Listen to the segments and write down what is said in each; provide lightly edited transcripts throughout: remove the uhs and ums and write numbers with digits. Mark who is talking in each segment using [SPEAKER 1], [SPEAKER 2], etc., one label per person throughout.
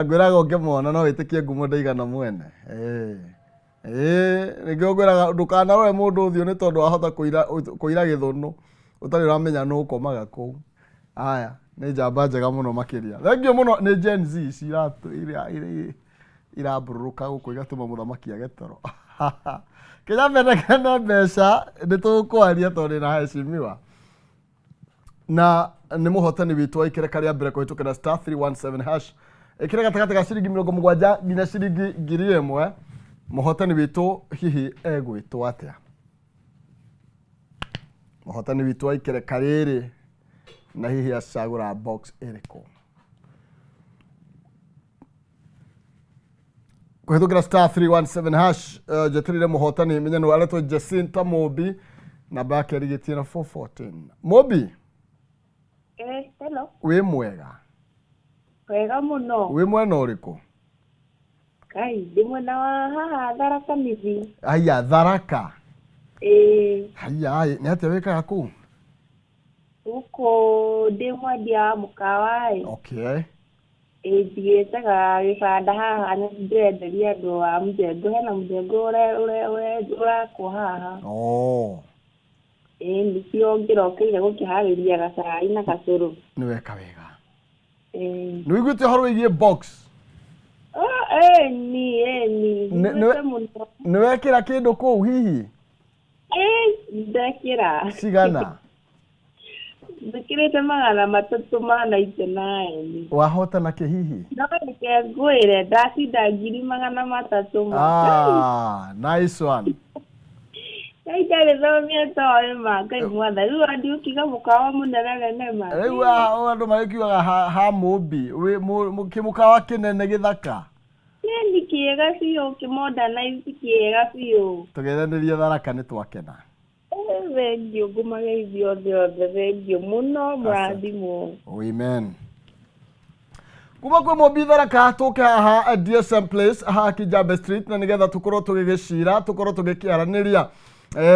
[SPEAKER 1] Ngwĩraga ũngĩmwona no wĩtĩkie ngumo ndaigana mwene. Ĩĩ. Ĩĩ, nĩkĩo ngwĩraga ndũkanarore mũndũ ũthiũ nĩ tondũ wahota kũira kũira gĩthũnũ ũtarĩ ũramenya nũ ũkomaga kũu. Aya, nĩ njamba njega mũno makĩria. Thengiũ mũno nĩ Gen Z ici irambũrũrũka gũkũ igatũma mũthamaki age toro. Kĩnyambe nekene mbeca nĩ tũkwaria tondũ ndĩna heshimiwa. Na nĩ mũhotani witũ wa ikereka rĩa mbere kũhĩtũkĩra star 317 hash. Ĩkĩra gatagatĩ ga ciringi 70 nginya ciringi 1000. Mũhotani witũ hihi egwĩtwo atĩa? Mũhotani witũ wa ikereka rĩrĩ na hihi acagũra box ĩrĩkũ? Kũhĩtũkĩra star 317 hash. Njeterire mũhotani menye nũ aretwo. Jacinta Mũmbi, namba yake ĩrigĩtie na 414. Mũmbi.
[SPEAKER 2] Eh, hello.
[SPEAKER 1] Wĩ mwega?
[SPEAKER 2] Wega mũno.
[SPEAKER 1] Wĩ mwena ũrĩkũ?
[SPEAKER 2] Kai, ndĩ mwena wa haha Tharaka Nithi.
[SPEAKER 1] Aya, Tharaka.
[SPEAKER 2] Ĩĩ.
[SPEAKER 1] Haya, nĩ atĩa wĩkaga kũu?
[SPEAKER 2] Gũkũ ndĩ mwendia wa mũkawa ĩ. Ĩĩ, njigĩte gĩbanda haha nĩ ndĩrenderia andũ a mũjengo, hena mũjengo ũrakwo haha. Ĩĩ, nĩkĩo ngĩrokeire gũkĩharĩria gacai na gacũrũ.
[SPEAKER 1] Nĩ weka wega.
[SPEAKER 2] Ĩĩ.
[SPEAKER 1] Nĩ wĩiguĩte ũhoro wĩgiĩ box?
[SPEAKER 2] Oh, ĩni, ĩni. Njiguĩte mũno.
[SPEAKER 1] Nĩ wekĩra kĩndũ kũu hihi?
[SPEAKER 2] Ĩĩ, ndekĩra.
[SPEAKER 1] Cigana?
[SPEAKER 2] Njĩkĩrĩte 399.
[SPEAKER 1] Wahotana kĩ hihi?
[SPEAKER 2] No reke ngwĩre, ndacinda 300,000 ma.
[SPEAKER 1] Ah, nice one.
[SPEAKER 2] Ngai ndarĩthomia toĩ ma Ngai mwatha rĩu andiũkiga mũkawa mũnene nene ma.
[SPEAKER 1] Rĩu andũ magĩkiugaga ha Mũmbi wĩ kĩmũkawa kĩnene gĩthaka.
[SPEAKER 2] Nĩ kĩega biũ, kĩmodernize kĩega biũ.
[SPEAKER 1] Tũgethanĩrie Tharaka, nĩ twakena.
[SPEAKER 2] Thengiũ, ngũmageithia othe othe, thengiũ mũno, mũrathimwo.
[SPEAKER 1] Amen. Kuma kwĩ Mũmbi Tharaka tũke haha DSM Place haha Kijabe Street na nĩgetha tũkorwo tũgĩgĩcira, tũkorwo tũgĩkĩaranĩria,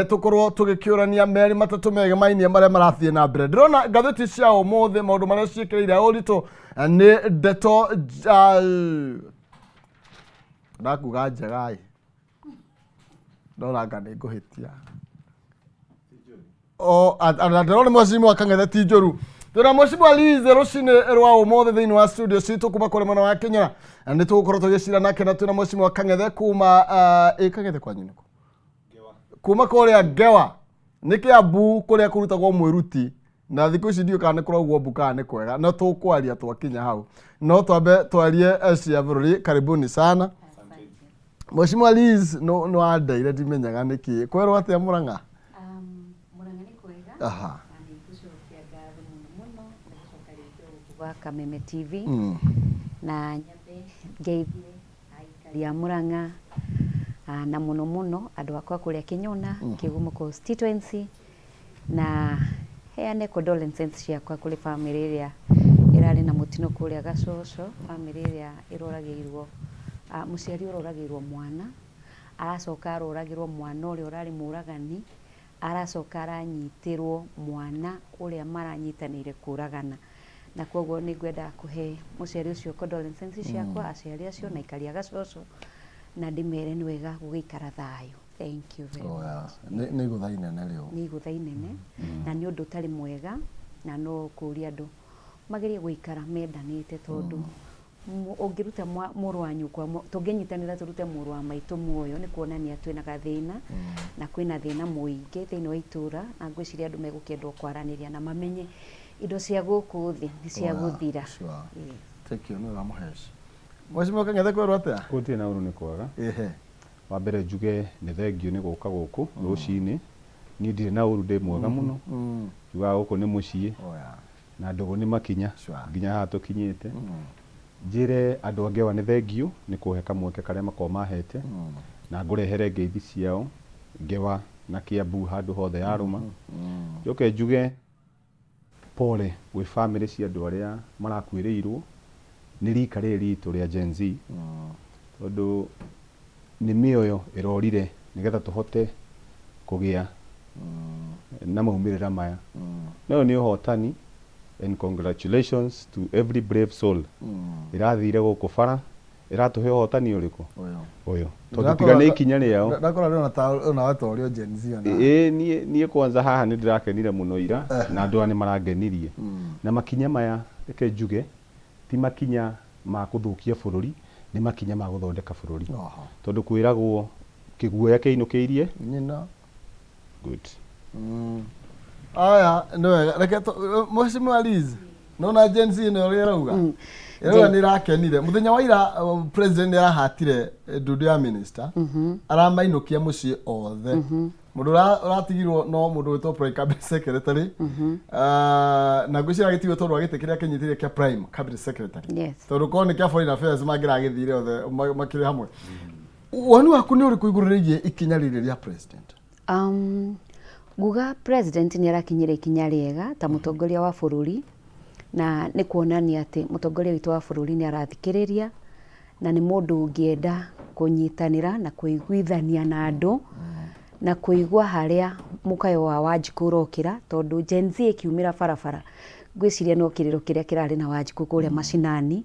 [SPEAKER 1] tũkorwo tũgĩkĩũrania merĩ matatũ megemainie marĩa marathiĩ na mbere. Ndĩrona ngathĩti cia ũmũthĩ maũndũ marĩa ciĩkĩrĩire ũritũ nĩ ndeto ndakuga njega ĩ ndoranga nĩ ngũhĩtia. O ndĩrona mheshimiwa Kang'ethe ti njũru. Twĩna mheshimiwa Liz rũcinĩ rwa ũmũthĩ thĩinĩ wa studio citũ kuma kũrĩ mwena wa Kenya na nĩ tũgũkorwo tũgĩcira nake, na twĩna mheshimiwa Kang'ethe kuma ĩ Kang'ethe kwanyu nĩkũ? Kuma kũrĩa Ngewa nĩ Kĩambu kũrĩa kũrutagwo mwĩruti, na thikũ ici ndiũĩ kana nĩ kũraugwo mbu kana nĩ kwega, na tũkwaria twakinya hau. No twambe twarie cia bũrũri. Karibuni sana, Mheshimiwa Liz. No wandeire ndimenyaga nĩkĩ kwerwo atĩa Mũrang'a.
[SPEAKER 3] Mũrang'a nĩ kwega. Na nĩ ngũcokia ngatho mũno mũno nĩ gũcoka rĩngĩ gũkũ gwa Kameme TV na nyambe ngeithie aikari a Mũrang'a na mũno mũno andũ akwa kũrĩa Kĩnyona, Kĩgumo constituency, na heane condolences ciakwa kũrĩ bamĩrĩ ĩrĩa ĩrarĩ na mũtino kũrĩa Gacoco, bamĩrĩ ĩrĩa ĩroragĩirwo, mũciari ũroragĩirwo mwana, aracoka aroragĩrwo mwana ũrĩa ũrarĩ mũragani, aracoka aranyitĩrwo mwana ũrĩa maranyitanĩire kũragana. Na koguo nĩ ngwenda kũhe mũciari ũcio condolences ciakwa, aciari acio na aikari a Gacoco, na ndĩmere nĩ wega gũgĩikara thayũ. Thank you very much.
[SPEAKER 1] Nĩ igũtha inene rĩu.
[SPEAKER 3] Nĩ igũtha inene na nĩ ũndũ ũtarĩ mwega, na no kũria andũ magerie gũikara mendanĩte, tondũ ũngĩruta mũrũ wa nyũkwa, tũngĩnyitanĩra tũrute mũrũ wa maitũ muoyo, nĩ kuonania twĩna gathĩna na kwĩna thĩna mũingĩ thĩinĩ wa itũra, na ngwĩciria andũ megũkĩendwo kwaranĩria na mamenye indo cia gũkũ thĩ nĩ cia gũthira.
[SPEAKER 1] Ĩĩ. Thank you, nĩ ũramũheci. Mheshimiwa Kang'ethe, kwerwo atĩa?
[SPEAKER 4] Gũtirĩ na ũru, nĩ kwega. Wa mbere njuge nĩ thengiũ nĩ gũka gũkũ rũcinĩ. Niĩ ndirĩ na ũru, ndĩ mwega mũno. Njugaga gũkũ nĩ mũciĩ na ndũgũ nĩ makinya nginya haha tũkinyĩte. Njĩre andũ a Ngewa nĩ thengiũ nĩ kũhe kamweke karĩa makoragwo mahete na ngũrehere ngeithi ciao Ngewa na Kĩambu handũ hothe yarũma. Njoke njuge pole gwĩ bamĩrĩ cia andũ arĩa marakuĩrĩirwo nĩ rika rĩrĩ ritũ rĩa Gen Z, tondũ nĩ mĩoyo ĩrorire nĩgetha tũhote kũgĩa na maumĩrĩra maya. No ũyũ nĩ ũhotani. And congratulations to every brave soul ĩrathire gũkũ bara ĩratũhe ũhotani ũrĩkũ ũyũ, tondũ tiga nĩ ikinya rĩao.
[SPEAKER 1] Ndakora rĩo ona watorio Gen Z ona.
[SPEAKER 4] Ĩĩ, niĩ kwanza haha nĩ ndĩrakenire mũno ira, na andũ aya nĩ marangenirie na makinya maya. Reke njuge ti makinya ma kũthũkia bũrũri, nĩ makinya ma gũthondeka bũrũri, tondũ kwĩragwo kĩguoya kĩinũkĩirie
[SPEAKER 1] nyina.
[SPEAKER 4] Good.
[SPEAKER 1] Aya, nĩ wega. Reke Mheshimiwa Liz, nona Gen Z ĩno ũrĩa ĩrauga, ĩrauga nĩ ĩrakenire mũthenya wa ira. President nĩ arahatire ndundu ya minister, aramainũkia mũciĩ othe. Mũndũ ũratigirwo no mũndũ wĩtwo prime cabinet secretary, na ngwĩciria agĩtigwo tondũ wa gĩtĩ kĩrĩa kĩnyitĩrĩire kĩa prime cabinet secretary, tondũ korwo nĩ kĩa foreign affairs mangĩragĩthire othe makĩrĩ hamwe. Woni waku nĩ ũrĩkũ igũrũ rĩgiĩ ikinya rĩrĩ rĩa president?
[SPEAKER 3] Nguga president nĩ arakinyĩra ikinya rĩega ta mũtongoria wa bũrũri, na nĩ kuonania atĩ mũtongoria witũ wa bũrũri nĩ arathikĩrĩria na nĩ mũndũ ũngĩenda kũnyitanĩra na kũiguithania na andũ na kũigua harĩa mũkayo wa Wanjikũ ũrokĩra, tondũ Gen Z ĩkiumĩra barabara, ngwĩciria no kĩrĩro kĩrĩa kĩrarĩ na Wanjikũ kũrĩa macinani,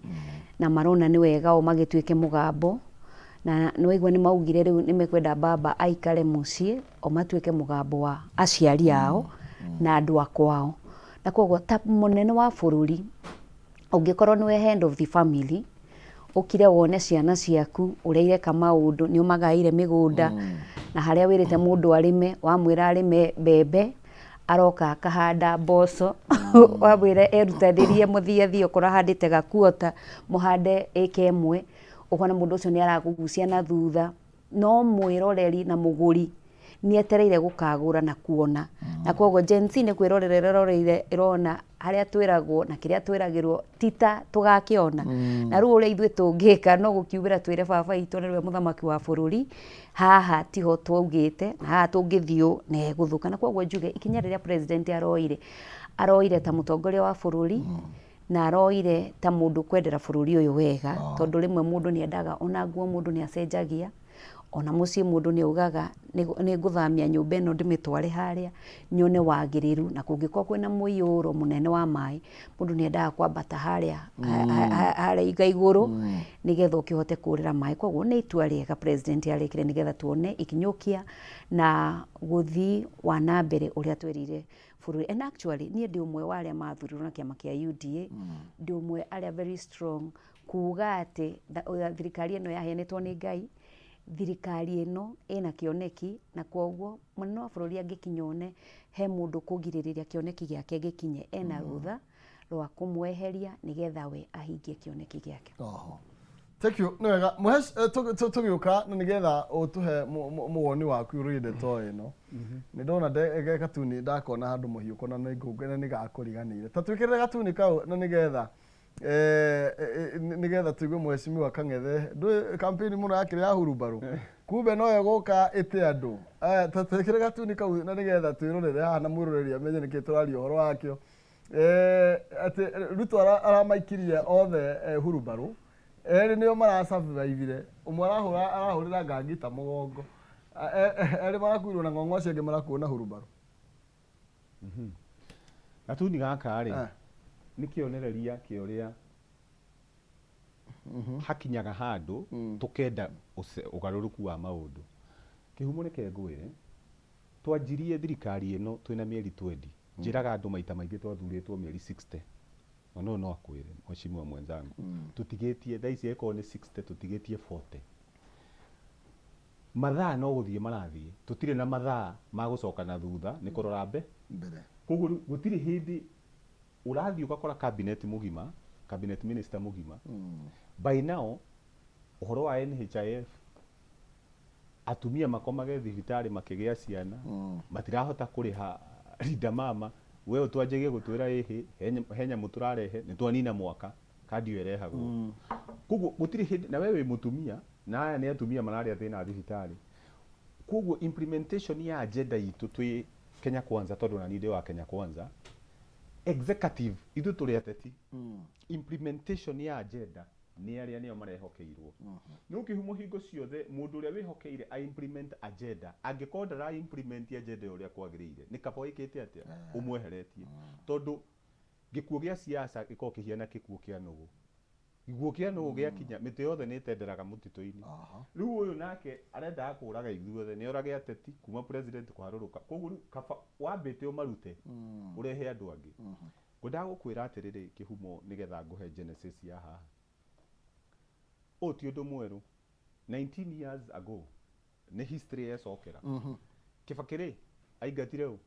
[SPEAKER 3] na marona nĩ wega o magĩtuĩke mũgambo. Na nĩwaigua nĩ maugire rĩu nĩ mekwenda baba aikare mũciĩ, o matuĩke mũgambo wa aciari ao na andũ a kwao. Na koguo ta mũnene wa bũrũri, ũngĩkorwo nĩwe head of the family, ũkire wone ciana ciaku ũrĩa ireka maũndũ, nĩ ũmagaĩire mĩgũnda, na harĩa wĩrĩte mũndũ arĩme, wamwĩra arĩme mbembe aroka akahanda mboco, wamwĩra erutanĩrie mũthiathie okorwo ahandĩte gakuota mũhande ĩka ĩmwe, ũkona mũndũ ũcio nĩ arakũgucia na thutha. No mwĩroreri na mũgũri nĩ etereire gũkagũra na kuona. Na koguo Gen Z nĩ kwĩrorera ĩroreire, ĩrona harĩa twĩragwo na kĩrĩa twĩragĩrwo tita tũgakĩona. Na rĩu ũrĩa ithuĩ tũngĩka no gũkiumĩra twĩre baba witũ nĩwe mũthamaki wa bũrũri, haha tiho twaugĩte na haha tũngĩthiĩ ũũ na egũthũka. Na koguo njuge ikinya rĩrĩa president aroire, aroire ta mũtongoria wa bũrũri, na aroire ta mũndũ kwendera bũrũri ũyũ wega, tondũ rĩmwe mũndũ nĩ endaga ona nguo mũndũ nĩ acenjagia, ona mũciĩ mũndũ nĩ augaga nĩ ngũthamia nyũmba ĩno ndĩmĩtware harĩa nyone wagĩrĩru. Na kũngĩkorwo kwĩna mũiyũro mũnene wa maĩ, mũndũ nĩ endaga kwambata harĩa harĩa iga igũrũ nĩgetha ũkĩhote kũrĩra maĩ. Koguo nĩ itua rĩega president arĩkire, nĩgetha tuone ikinyũkia na gũthiĩ wa na mbere ũrĩa twĩrĩire bũrũri. And actually niĩ ndĩ ũmwe wa arĩa mathurirwo na kĩama kĩa UDA, ndĩ ũmwe arĩa very strong kuga atĩ thirikari ĩno yaheanĩtwo nĩ Ngai, thirikari ĩno ĩna kĩoneki, na koguo mũnene wa bũrũri angĩkinya one he mũndũ kũgirĩrĩria kĩoneki gĩake gĩkinye, ena rũtha rwa kũmweheria nĩgetha we ahingie kĩoneki gĩake.
[SPEAKER 1] Oho. Thank you. Nĩ wega. Mũhesh, tũgĩũka na nĩgetha ũtũhe mũwoni waku igũrũ rĩgiĩ ndeto ĩno. Nĩ ndona gatuni ndakona handũ mũhiũko na nĩ ngũngũ na nĩ gakũriganĩire. Ta twĩkĩrĩre gatuni kau na nĩgetha tũigue Mheshimiwa Kang'ethe. Ndũĩ campaign mũno yakĩrĩ ya hurumbarũ. Kumbe no ĩgũka ĩte andũ. Ta twĩkĩre gatuni kau na nĩgetha twĩrorere haha na mwĩroreri amenye nĩkĩ tũraria ũhoro wakĩo. Atĩ Ruto aramaikirie othe hurumbarũ, erĩ nĩo marasurvivire, ũmwe arahũra arahũrĩra ngangita mũgongo, erĩ marakuirwo na ng'ong'o, acio angĩ marakuo na hurumbarũ.
[SPEAKER 4] Gatuni gaka rĩ, nĩ kĩonereria kĩa ũrĩa hakinyaga handũ tũkenda ũgarũrũku wa maũndũ. Kĩhumo, reke ngwĩre, twanjirie thirikari ĩno twĩna mĩeri 20. Njĩraga andũ maita maingĩ twathurĩtwo mĩeri 60, na no akwĩre mheshimiwa mwenzangu, tũtigĩtie thaa ici ĩkorwo nĩ 60, tũtigĩtie 40. Mathaa no gũthiĩ marathiĩ, tũtirĩ na mathaa ma gũcoka na thutha, nĩ kũrora
[SPEAKER 1] mbere.
[SPEAKER 4] Koguo rĩu gũtirĩ hĩndĩ ũrathiĩ ũgakora cabinet mũgima, cabinet minister mũgima. By now ũhoro wa NHIF, atumia makomage thibitarĩ makĩgĩa ciana, matirahota kũrĩha Linda Mama. We ũtwanjagie gũtwĩra ĩhĩ he nyamũ tũrarehe, nĩ twanina mwaka kandi ĩyo ĩrehagwo. Koguo gũtirĩ hĩndĩ na we wĩ mũtumia na aya nĩ atumia mararĩa thĩna thibitarĩ. Koguo implementation ya agenda itũ twĩ Kenya Kwanza, tondũ nani ndĩ wa Kenya Kwanza executive, ithuĩ tũrĩ ateti, implementation ya agenda nĩ arĩa nĩo marehokeirwo. No kĩhumo hingo ciothe mũndũ ũrĩa wĩhokeire a implement agenda, angĩkorwo ndara implement agenda ĩyo ũrĩa kwagĩrĩire, nĩ kaba wĩkĩte atĩa ũmweheretie, tondũ Gĩkuũ gĩa siasa gĩkoragwo kĩhiana kĩkuũ kĩa nũgũ. Gĩkuũ kĩa nũgũ gĩakinya, mĩtĩ yothe nĩ ĩtenderaga mũtitũ-inĩ. Rĩu ũyũ nake arendaga kũraga ithuothe, nĩ orage ateti kuma president kũharũrũka. Koguo rĩu kaba wambĩte ũmarute, ũrehe andũ angĩ. Ngwendaga gũkwĩra atĩrĩrĩ Kĩhumo nĩgetha ngũhe genesis ya haha. Ũyũ ti ũndũ mwerũ. 19 years ago, nĩ history yecokera. Kĩbakĩ rĩ, aingatire ũ?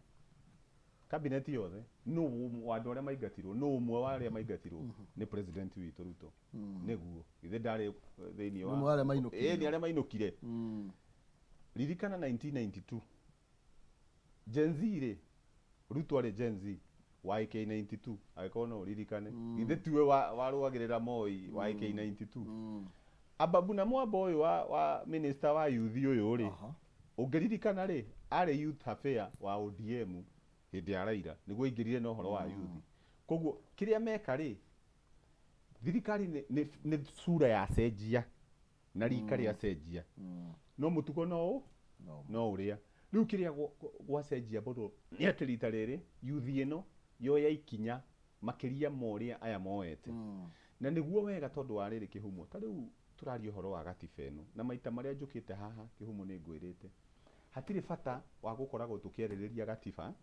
[SPEAKER 4] Cabinet yothe. Nũ wa andũ arĩa maingatirwo? Nũ ũmwe wa arĩa maingatirwo? Nĩ president witũ Ruto. Nĩguo. Githĩ ndarĩ thĩinĩ wa
[SPEAKER 1] Nĩ ũmwe wa arĩa mainũkire.
[SPEAKER 4] Ĩĩ, nĩ arĩa mainũkire. Ririkana 1992. Gen Z rĩ, Ruto arĩ Gen Z wa AK92, angĩkorwo no ũririkane. Githĩ tiwe warũagĩrĩra Moi wa AK92? Ababu na Mwamba ũyũ wa minister wa youth ũyũ rĩ, ũngĩririkana rĩ, arĩ youth affair wa ODM hĩndĩ ya Raila, nĩguo aingĩrire na ũhoro wa youth. Koguo kĩrĩa meka rĩ, thirikari nĩ sura yacenjia na rika rĩacenjia. No mũtugo no no ũrĩa. Rĩu kĩrĩa gwacenjia mũno nĩ atĩ rita rĩrĩ youth ĩno yoya ikinya makĩria ma ũrĩa aya moete. Na nĩguo wega tondũ wa rĩrĩ Kĩhumo, ta rĩu tũraria ũhoro wa gatiba ĩno, na maita marĩa njũkĩte haha Kĩhumo nĩ ngwĩrĩte, hatirĩ bata wa gũkoragwo tũkĩarĩrĩria gatiba,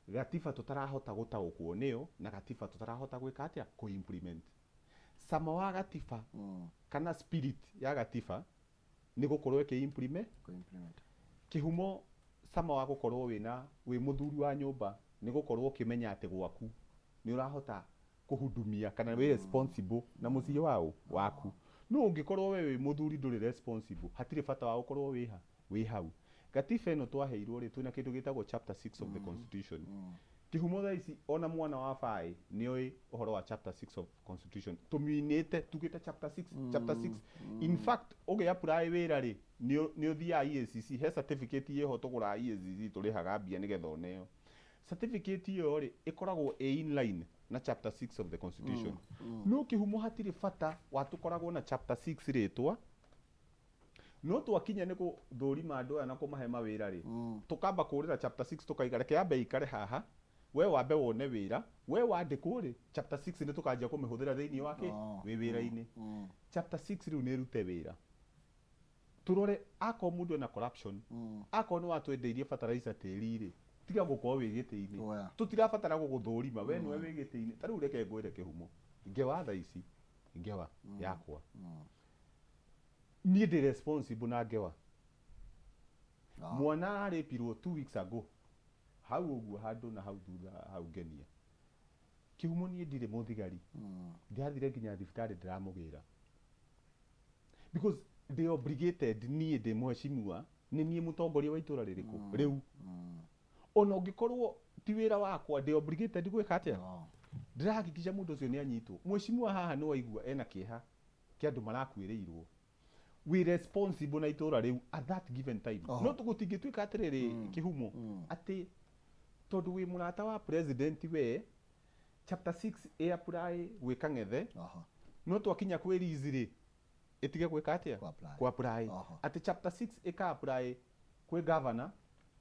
[SPEAKER 4] gatiba tũtarahota gũtaũkwo nĩyo, na gatiba tũtarahota gwĩka atĩa? Kũ-implement. Cama wa gatiba kana spirit ya gatiba nĩ gũkorwo ĩkĩ-implement. Kĩhumo cama wa gũkorwo wĩna wĩ mũthuri wa nyũmba nĩ gũkorwo ũkĩmenya atĩ gwaku nĩ ũrahota kũhudumia kana wĩ responsible na mũciĩ wao waku. No ũngĩkorwo we wĩ mũthuri ndũrĩ responsible, hatirĩ bata wa gũkorwo wĩ ha wĩ hau. Gatiba ĩno twaheirwo rĩ, twĩna kĩndũ gĩtagwo chapter 6 of the constitution. Kĩhumo thaa ici ona mwana wa baĩ nĩoĩ ũhoro wa chapter 6 of constitution. Tũminĩte tugĩte chapter 6, chapter 6. In fact, ũgĩ apply wĩra rĩ, nĩ ũthiaga EACC, he certificate ĩho tũgũraga EACC tũrĩhaga mbia nĩgetha ũneo. Certificate ĩyo rĩ, ĩkoragwo ĩ in line na chapter 6 of the constitution. No Kĩhumo hatirĩ bata wa tũkoragwo na chapter 6 rĩtwa, no twakinya nĩ gũthũrima andũ aya na kũmahe mawĩra rĩ, tũkamba kũrĩra chapter 6 tũkaiga reke yambe ĩikare haha, we wambe wone wĩra, we wandĩkwo rĩ, chapter 6 nĩ tũkanjia kũmĩhũthĩra thĩinĩ wa kĩ? Wĩ wĩra-inĩ. Chapter 6 rĩu nĩ ĩrute wĩra. Tũrore akorwo mũndũ ena corruption, akorwo nĩ watwendeirie fertilizer tĩri rĩ, tiga gũkorwo wĩ gĩtĩ-inĩ. Tũtirabatara gũgũthũrima, we nĩwe wĩ gĩtĩ-inĩ. Ta rĩu reke ngwĩre Kĩhumo, ngewa thaa ici, ngewa yakwa. Niĩ ndĩ responsible na ngewa. Mwana ararĩpirwo 2 weeks ago. Hau ũguo handũ na hau thutha hau ngenia. Kĩhumo niĩ ndirĩ mũthigari. Ndĩrathire nginya thibitarĩ ndĩramũgĩra. Because ndĩ obligated niĩ ndĩ mheshimiwa, nĩ niĩ mũtongoria wa itũra rĩrĩkũ rĩu. Ona ũngĩkorwo ti wĩra wakwa, ndĩ obligated gwĩka atĩa? Ndĩrahakikisha mũndũ ũcio nĩ anyitwo. Mheshimiwa haha nĩ waigua ena kĩeha kĩa andũ marakuĩrĩirwo. We responsible na itũra rĩu at that given time. No tũgũtingĩtuĩka atĩrĩrĩ Kĩhumo, atĩ tondũ wĩ mũrata wa president we, chapter 6 ĩ apply gwĩ Kang'ethe, no twakinya kwĩ Liz rĩ, ĩtige gwĩka atĩa?
[SPEAKER 1] Ku
[SPEAKER 4] apply. Atĩ chapter 6 ĩka apply kwĩ governor,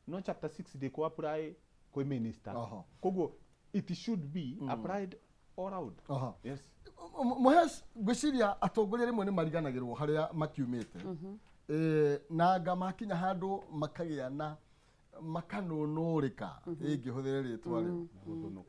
[SPEAKER 4] no chapter 6 ndĩkũ apply kwĩ minister. Koguo it should be applied all round. Yes.
[SPEAKER 1] Mũhes, ngwĩciria atongoria rĩmwe nĩ mariganagĩrwo harĩa makiumĩte. Na anga makinya handũ makagĩa na makanũnũrĩka, ingĩhũthĩre rĩtwa rĩu.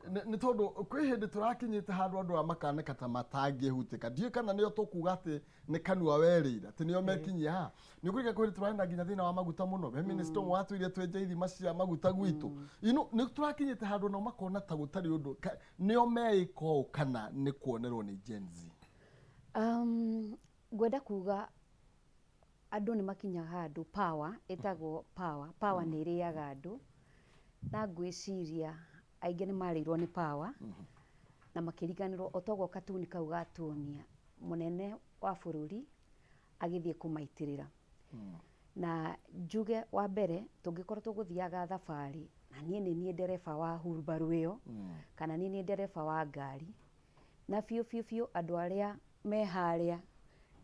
[SPEAKER 1] Nĩ tondũ kwĩ hĩndĩ tũrakinyĩte handũ andũ aya makaneka ta matangĩhutĩka. Ndiũĩ kana nĩo tũkuga atĩ nĩ kanua werĩire, atĩ nĩo mekinyia haha. Nĩ ũkũririkana kwĩ hĩndĩ tũrarĩ na nginya thĩna wa maguta mũno. He minister ũmwe watwĩrire twenje ithima cia maguta gwitũ. You know, nĩ tũrakinyĩte handũ nao makona ta gũtarĩ ũndũ. Nĩo meĩka ũũ kana nĩ kuonerwo nĩ Gen Z?
[SPEAKER 3] Ngwenda kuga andũ nĩ makinyaga handũ power, ĩtagwo power. Power nĩ ĩrĩaga andũ. Na ngwĩciria aingĩ nĩ marĩirwo nĩ power na makĩriganĩrwo o toguo katuni kau gatuonia mũnene wa bũrũri agĩthiĩ kũmaitĩrĩra. Na njuge wa mbere tũngĩkorwo tũgũthiaga thabarĩ na niĩ nĩ niĩ ndereba wa hurumbarũ ĩyo kana niĩ nĩ ndereba wa ngari na biũ biũ biũ andũ arĩa me harĩa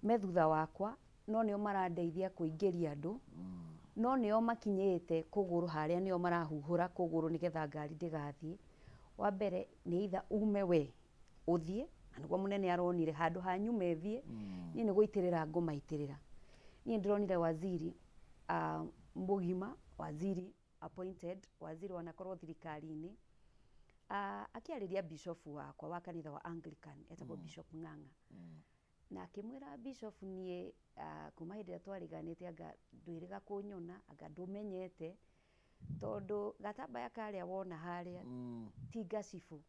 [SPEAKER 3] me thutha wakwa no nĩo marandeithia kũingĩria andũ no nĩo makinyĩte kũgũrũ harĩa nĩo marahuhũra kũgũrũ nĩgetha ngari ndĩgathiĩ. Wa mbere nĩ either ume we ũthiĩ, na nĩguo mũnene aronire handũ ha nyume thiĩ, niĩ nĩ gũitĩrĩra ngũmaitĩrĩra. Niĩ ndĩronire waziri mũgima, waziri appointed, waziri wanakorwo thirikari-inĩ, akĩarĩria bishop wakwa wa kanitha wa Anglican, etagwo Bishop Ng'ang'a. Na akĩmwĩra bishop niĩ kuma hĩndĩ ĩrĩa twariganĩte anga ndwĩrĩga kũnyona, anga ndũmenyete, tondũ gatambaya karĩa wona harĩa ti ngacibu,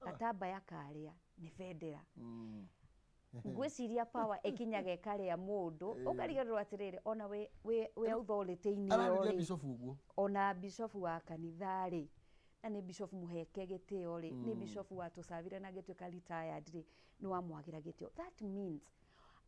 [SPEAKER 3] gatambaya karĩa nĩ bendera. Ngwĩciria power ĩkinyaga ĩkarĩa mũndũ, ũkariganĩrwo atĩrĩrĩ, ona wĩ authority-inĩ ĩyo
[SPEAKER 1] Ararĩria
[SPEAKER 3] rĩ,
[SPEAKER 1] bishop ũguo.
[SPEAKER 3] Ona bishop wa kanitha rĩ, na nĩ bishop mũheke gĩtĩo rĩ, nĩ bishop watũcabire na agĩtuĩka retired rĩ, nĩ wamwagĩra gĩtĩo. That means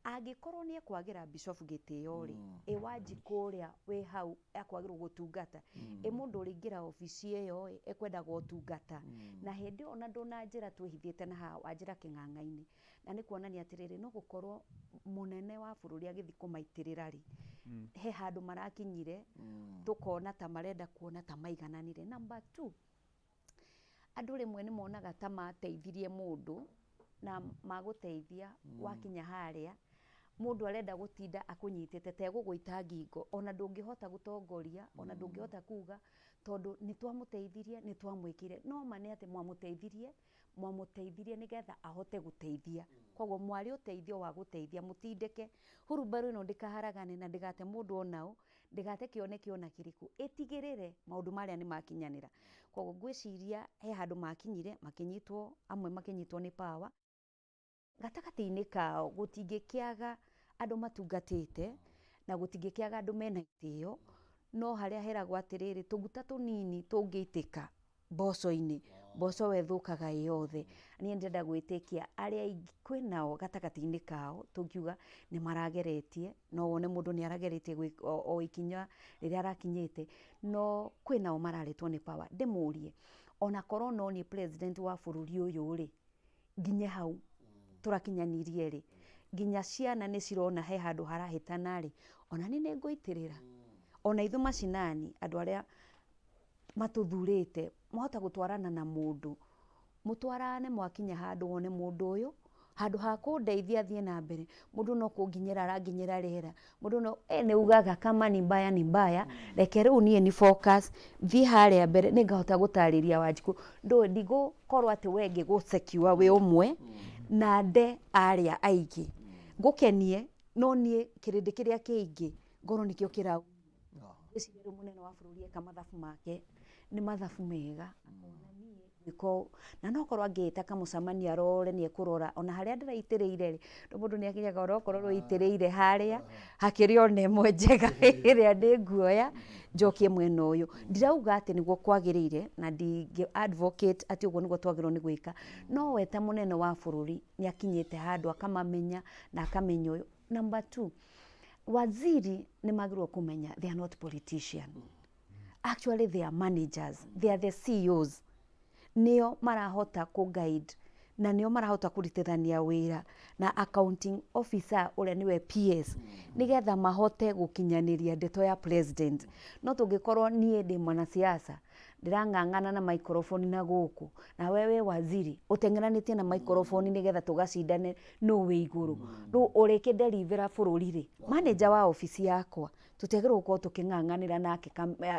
[SPEAKER 3] angĩkorwo nĩ ekwagĩra bishop gĩtĩo rĩ, ĩ Wanjikũ ũrĩa wĩ hau akwagĩrwo gũtungata, ĩ mũndũ ũrĩingĩra obici ĩyo ĩ, ekwendaga ũtungata. Na hĩndĩ ĩyo ona ndũnanjĩra twĩhithĩte na haha, wanjĩra kĩng'ang'a-inĩ. Na nĩ kuonania atĩrĩrĩ, no gũkorwo mũnene wa bũrũri agĩthiĩ kũmaitĩrĩra rĩ, he handũ marakinyire, tũkona ta marenda kuona ta maigananire. Number 2, andũ rĩmwe nĩ monaga ta mateithirie mũndũ na magũteithia wakinya harĩa, mũndũ arenda gũtinda akũnyitĩte ta egũgũita ngingo, ona ndũngĩhota gũtongoria, ona ndũngĩhota kuga, tondũ nĩ twamũteithirie, nĩ twamwĩkire. No ma nĩ atĩ mwamũteithirie, mwamũteithirie nĩgetha ahote gũteithia. Koguo mwarĩ ũteithio wa gũteithia, mũtindĩke hurumbarũ ĩno ndĩkaharagane na ndĩgate mũndũ onao, ndĩgate kĩoneki ona kĩrĩkũ, ĩtigĩrĩre maũndũ marĩa nĩ makinyanĩra. Koguo ngwĩciria he handũ makinyire, makĩnyitwo, amwe makĩnyitwo nĩ power. Gatagatĩ-inĩ kao gũtingĩkĩaga andũ matungatĩte na gũtingĩkĩaga andũ mena itĩo, no harĩa heragwo atĩrĩrĩ, tũguta tũnini tũngĩitĩka mboco-inĩ, mboco we ĩthũkaga ĩ yothe. Niĩ ndĩrenda gwĩtĩkia arĩa aingĩ kwĩnao gatagatĩ-inĩ kao tũngiuga nĩ marageretie, no wone mũndũ nĩ arageretie o ikinya rĩrĩa arakinyĩte, no kwĩnao mararetwo nĩ power. Ndĩmũrie, ona korwo no niĩ president wa bũrũri ũyũ rĩ, nginye hau tũrakinyanirie rĩ, nginya ciana nĩ cirona he handũ harahĩtana rĩ, ona niĩ nĩ ngũitĩrĩra. Ona ithuĩ macinani, andũ arĩa matũthurĩte, mwahota gũtwarana na mũndũ, mũtwarane mwakinya handũ wone mũndũ ũyũ, handũ ha kũndeithia thiĩ na mbere, mũndũ no kũnginyĩra aranginyĩra rĩera, mũndũ no, nĩ ugaga kama ni mbaya ni mbaya, reke rĩu niĩ ni focus, thiĩ harĩa mbere, nĩ ngahota gũtarĩria Wanjikũ, ndũĩ ndigũkorwo atĩ we ngĩgũ secure wĩ ũmwe, na nde arĩa aingĩ, ngũkenie, no niĩ kĩrĩndĩ kĩrĩa kĩingĩ, ngorwo nĩkĩo kĩrau. Ngwĩciria rĩu mũnene wa bũrũri eka mathabu make, nĩ mathabu mega, akona niĩ gwĩka ũũ. Na no korwo angĩĩta kamũcemanio arore nĩ ekũrora, ona harĩa ndĩraitĩrĩire rĩ, no mũndũ nĩ akinyaga ona okorwo rũitĩrĩire harĩa, hakĩrĩ ona ĩmwe njega ĩrĩa ndĩnguoya, njokie mwena ũyũ. Ndirauga atĩ nĩguo kwagĩrĩire, na ndingĩ advocate atĩ ũguo nĩguo twagĩrĩirwo nĩ gwĩka, no we ta mũnene wa bũrũri nĩ akinyĩte handũ akamamenya na akamenya ũyũ. Number 2, waziri nĩ magĩrĩirwo kũmenya they are not politician. Actually they are managers, they are the CEOs. Nĩo marahota kũ guide na nĩo marahota kũrutithania wĩra na accounting officer ũrĩa nĩwe PS nĩgetha mahote gũkinyanĩria ndeto ya president. No tũngĩkorwo niĩ ndĩ mwanasiasa ndĩrang'ang'ana na microphone na gũkũ na we wĩ waziri ũteng'eranĩtie na microphone nĩgetha tũgacindane nũ wĩ igũrũ, rĩu ũrĩkĩnderivĩra bũrũri rĩ, manager wa obici yakwa tũtiagĩrĩirwo gũkorwo tũkĩng'ang'anĩra nake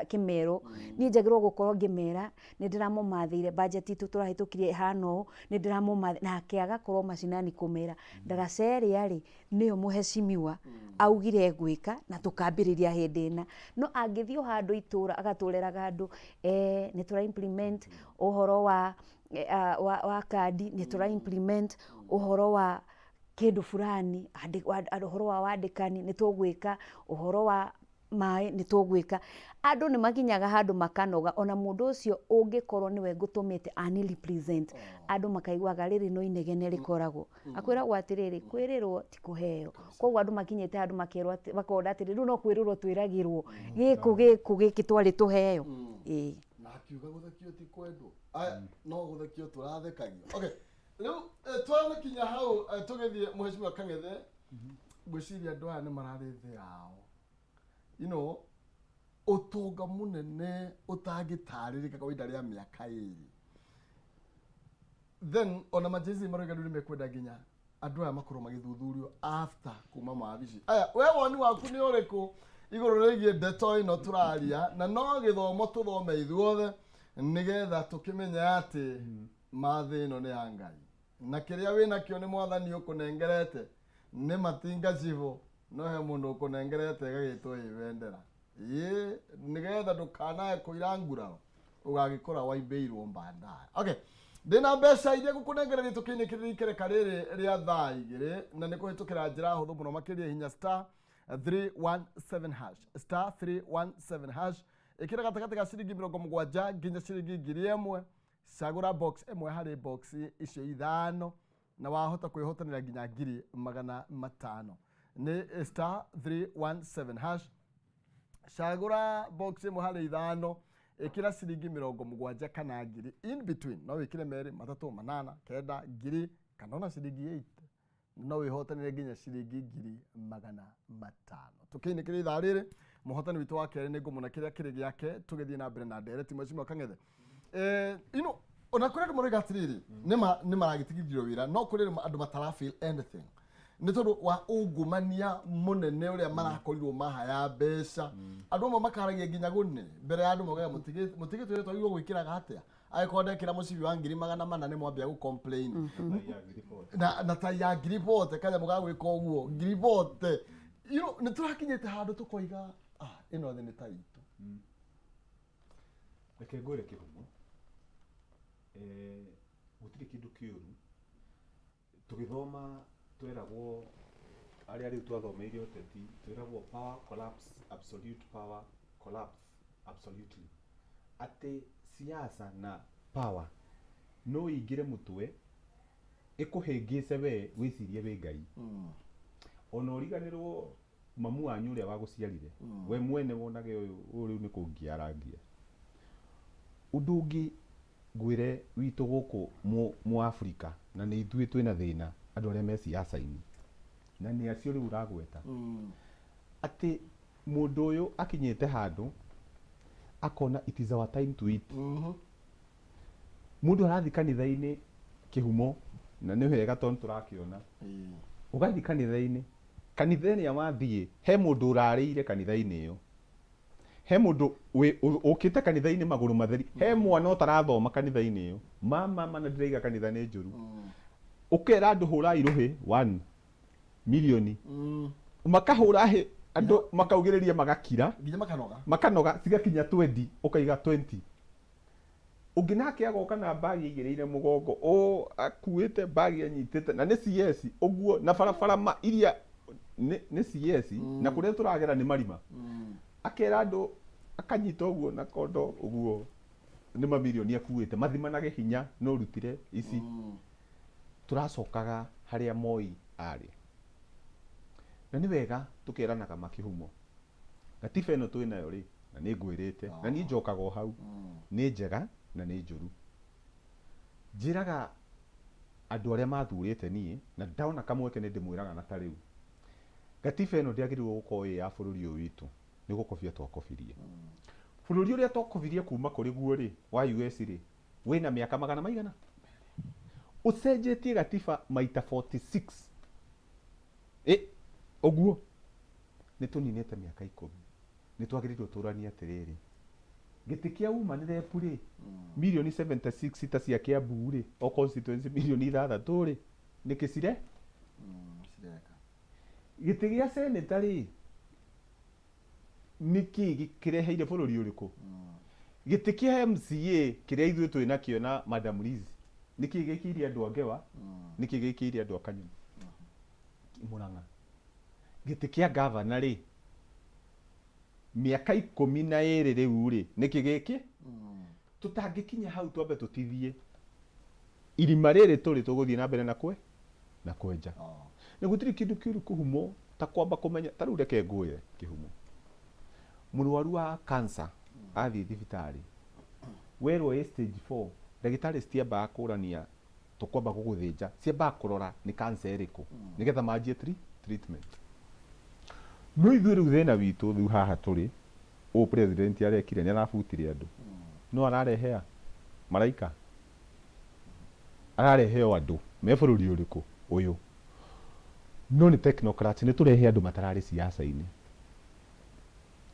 [SPEAKER 3] kĩmero. Niĩ njagĩrĩirwo gũkorwo ngĩmera nĩ ndĩramũmathĩire budget itũ tũrahĩtũkirie ĩhana ũũ, nĩ ndĩramũmathĩire, nake agakorwo macinani kũmera ndaraca ĩrĩa rĩ nĩyo mũheshimiwa augire gwĩka na tũkambĩrĩria hĩndĩ ĩna. No angĩthiĩ o handũ itũra agatũreraga andũ, nĩ tũra implement ũhoro wa kandi, nĩ tũra implement ũhoro wa kĩndũ fulani, ũhoro wa wandĩkani nĩ tũgwĩka, ũhoro wa maĩ nĩ tũgwĩka. Andũ nĩ makinyaga handũ makanoga, ona mũndũ ũcio ũngĩkorwo nĩwe ngũtũmĩte ani represent, andũ makaiguaga rĩrĩ no inegene rĩkoragwo. Akwĩragwo atĩrĩrĩ, kwĩrĩrwo ti kũheo. Koguo andũ makinyĩte handũ makerwo atĩ, makona atĩrĩrĩ, rĩu no kwĩrĩrwo twĩragĩrwo, gĩkũ gĩkũ gĩkĩ twarĩ tũheo. Ĩĩ.
[SPEAKER 1] Na akiuga gũthekio ti kwendwo. Aya, no gũthekio tũrathekagio. Okay. Rĩu twanakinya hau tũgĩthiĩ Mheshimiwa Kang'ethe, ngwĩciria andũ aya nĩ mararĩ thĩ yao. You know, ũtonga mũnene ũtangĩtarĩrĩka kwa ihinda rĩa mĩaka ĩrĩ. Then ona majezi maroiga rĩu nĩmekwenda nginya andũ aya makorwo magĩthuthurio after kuma mawabici aya. We woni waku nĩ ũrĩkũ igũrũ rĩgiĩ ndeto ĩno tũraria? Na no gĩthomo tũthome ithuothe nĩgetha tũkĩmenye atĩ mathĩ ĩno nĩ ya Ngai, na kĩrĩa wĩnakĩo nĩ mwathani ũkũnengerete. Nĩ matinga cibũ, no he mũndũ ũkũnengerete ĩgagĩtwo ĩ bendera ĩ, nĩgetha ndũkanae kũira nguraro ũgagĩkora waimbĩirwo mbandaya. Okay, ndĩna mbeca iria ngũkũnengereria tũkĩinĩkĩrĩria ikereka rĩrĩ rĩa thaa 2, na nĩ kũhĩtũkĩra njĩra hũthũ mũno makĩria. Hinya star 317 hash, star 317 hash, ĩkĩra gatagatĩ ga ciringi 70 nginya ciringi 1000. Cagũra box ĩmwe harĩ box icio ithano na wahota kwĩhotanĩra nginya 500,000. Nĩ star 317 hash, cagũra box ĩmwe harĩ ithano, ĩkĩra ciringi 70 kana ngiri in between. No wĩkĩre merĩ, matatũ, manana, kenda, ngiri kana ona ciringi 8, no wĩhotanĩre nginya ciringi 500,000. Tũkĩinĩkĩria ithaa rĩrĩ, mũhotani witũ wa kerĩ nĩ ngũmũna kĩrĩa kĩrĩ gĩake. Tũgĩthiĩ na mbere na ndereti, Mheshimiwa Kang'ethe, ona kũrĩ andũ maroiga atĩrĩrĩ, nĩma nĩ maragĩtigithio wĩra, no kũrĩ andũ matara feel anything nĩ tondũ wa ungumania mũnene ũrĩa marakorirwo mahaya mbeca. Andũ amwe makaragia nginya gũne mbere ya andũ, maugaga mũtigĩtwĩre twagĩrĩirwo gwĩkĩraga atĩa, angĩkorwo ndekĩra mũcibi wa 400,000 nĩ mwambia gũ complain na tai ya 40,000 kanyamũ ga gwĩka ũguo 40,000. Nĩ tũrakinyĩte handũ tũkoiga, ah, ĩno thĩ nĩ ta itũ.
[SPEAKER 4] Reke ngwĩre kĩhumo, gũtirĩ kĩndũ kĩũru. Tũgĩthoma tweragwo, arĩa rĩu twathomeire ũteti, twĩragwo power collapse, absolute power collapse absolutely, atĩ siasa na power no ingĩre mũtwe ĩkũhĩngĩce we wĩcirie wĩ Ngai, ona ũriganĩrwo mamu wanyu ũrĩa wagũciarire we mwene, wonage ũyũ ũyũ rĩu nĩ kũngia arangia. Ũndũ ũngĩ ngwĩre witũ gũkũ mu Africa, na nĩ ithuĩ twĩna thĩna, andũ arĩa me siasa-inĩ, na nĩ acio rĩu ũragweta, atĩ mũndũ ũyũ akinyĩte handũ akona it is our time to eat. Mũndũ arathiĩ kanitha-inĩ kĩhumo, na nĩ wega tondũ tũrakĩona ũgathiĩ kanitha-inĩ, kanitha ĩrĩa wathiĩ he mũndũ ũrarĩire kanitha-inĩ ĩyo, he mũndũ ũkĩte kanitha-inĩ magũrũ matheri, he mwana ũtarathoma kanitha-inĩ ĩyo. Mama mana ndĩraiga kanitha nĩ njũru. Ũkera andũ hũrai rũhĩ 1 milioni, makahũra hĩ, andũ makaugĩrĩria, magakira.
[SPEAKER 1] Nginya makanoga.
[SPEAKER 4] Makanoga, cigakinya 20, ũkaiga 20. Ũngĩ nake agoka na mbagi aigĩrĩire mũgongo, o akuĩte mbagi anyitĩte na nĩ CS ũguo, na barabara ma iria nĩ CS, na kũrĩa tũragera nĩ marima. Akera andũ, akanyita ũguo na kondo ũguo, nĩ mamirioni akuĩte, mathimanage hinya no rutire ici. Tũracokaga harĩa Moi arĩ, na nĩ wega tũkeranaga makĩhumo. Gatiba ĩno twĩ nayo rĩ, na nĩ ngwĩrĩte, na niĩ njokaga o hau, nĩ njega na nĩ njũru. Njĩraga andũ arĩa mathurĩte niĩ, na ndona kamweke nĩ ndĩmwĩraga, na ta rĩu gatiba ĩno ndĩagĩrĩirwo gũkorwo ĩ ya bũrũri ũyũ witũ, nĩ gũkobia twakobirie. Bũrũri ũrĩa twakobirie kuma kũrĩ guo rĩ, wa US rĩ, wĩna mĩaka magana maigana ũcenjetie gatiba maita 46. Ĩ ũguo nĩ tũninĩte mĩaka 10, nĩ twagĩrĩirwo tũranie atĩrĩrĩ, gĩtĩ kĩa woman rep rĩ, mirioni 76 ta cia Kiambu rĩ, o constituency mirioni 6 rĩ, nĩ kĩcire.
[SPEAKER 1] Cireka.
[SPEAKER 4] Gĩtĩ gĩa senator rĩ, nĩkĩ kĩreheire bũrũri ũrĩkũ? Gĩtĩ kĩa MCA kĩrĩa ithuĩ twĩ nakĩo na Madam Liz, nĩkĩ gĩkĩire andũ a Ngewa? Nĩkĩ gĩkĩire andũ a Kanyuma Murang'a? Gĩtĩ kĩa gavana rĩ, mĩaka 12 rĩu rĩ, nĩkĩ gĩkĩ tũtangĩkinya hau? Twambe tũtithie irima rĩrĩ tũrĩ, tũgũthiĩ na mbere na kwenja. Na gũtirĩ kĩndũ kĩũru kũhumo ta kwamba kũmenya. Ta rĩu reke ngwĩre kĩhumo, mũrwaru wa cancer athiĩ thibitarĩ, werwo ĩ stage 4, ndagĩtarĩ citiambaga kũrania tũkwamba gũgũthĩnja, ciambaga kũrora nĩ cancer ĩrĩkũ nĩgetha manjie treatment. No ithuĩ rĩu thĩna witũ rĩu haha tũrĩ ũũ, president arekire nĩ arabutire andũ, no ararehea maraika. Ararehe o andũ me bũrũri ũrĩkũ ũyũ, no nĩ technocrats, nĩ tũrehe andũ matararĩ siasa-inĩ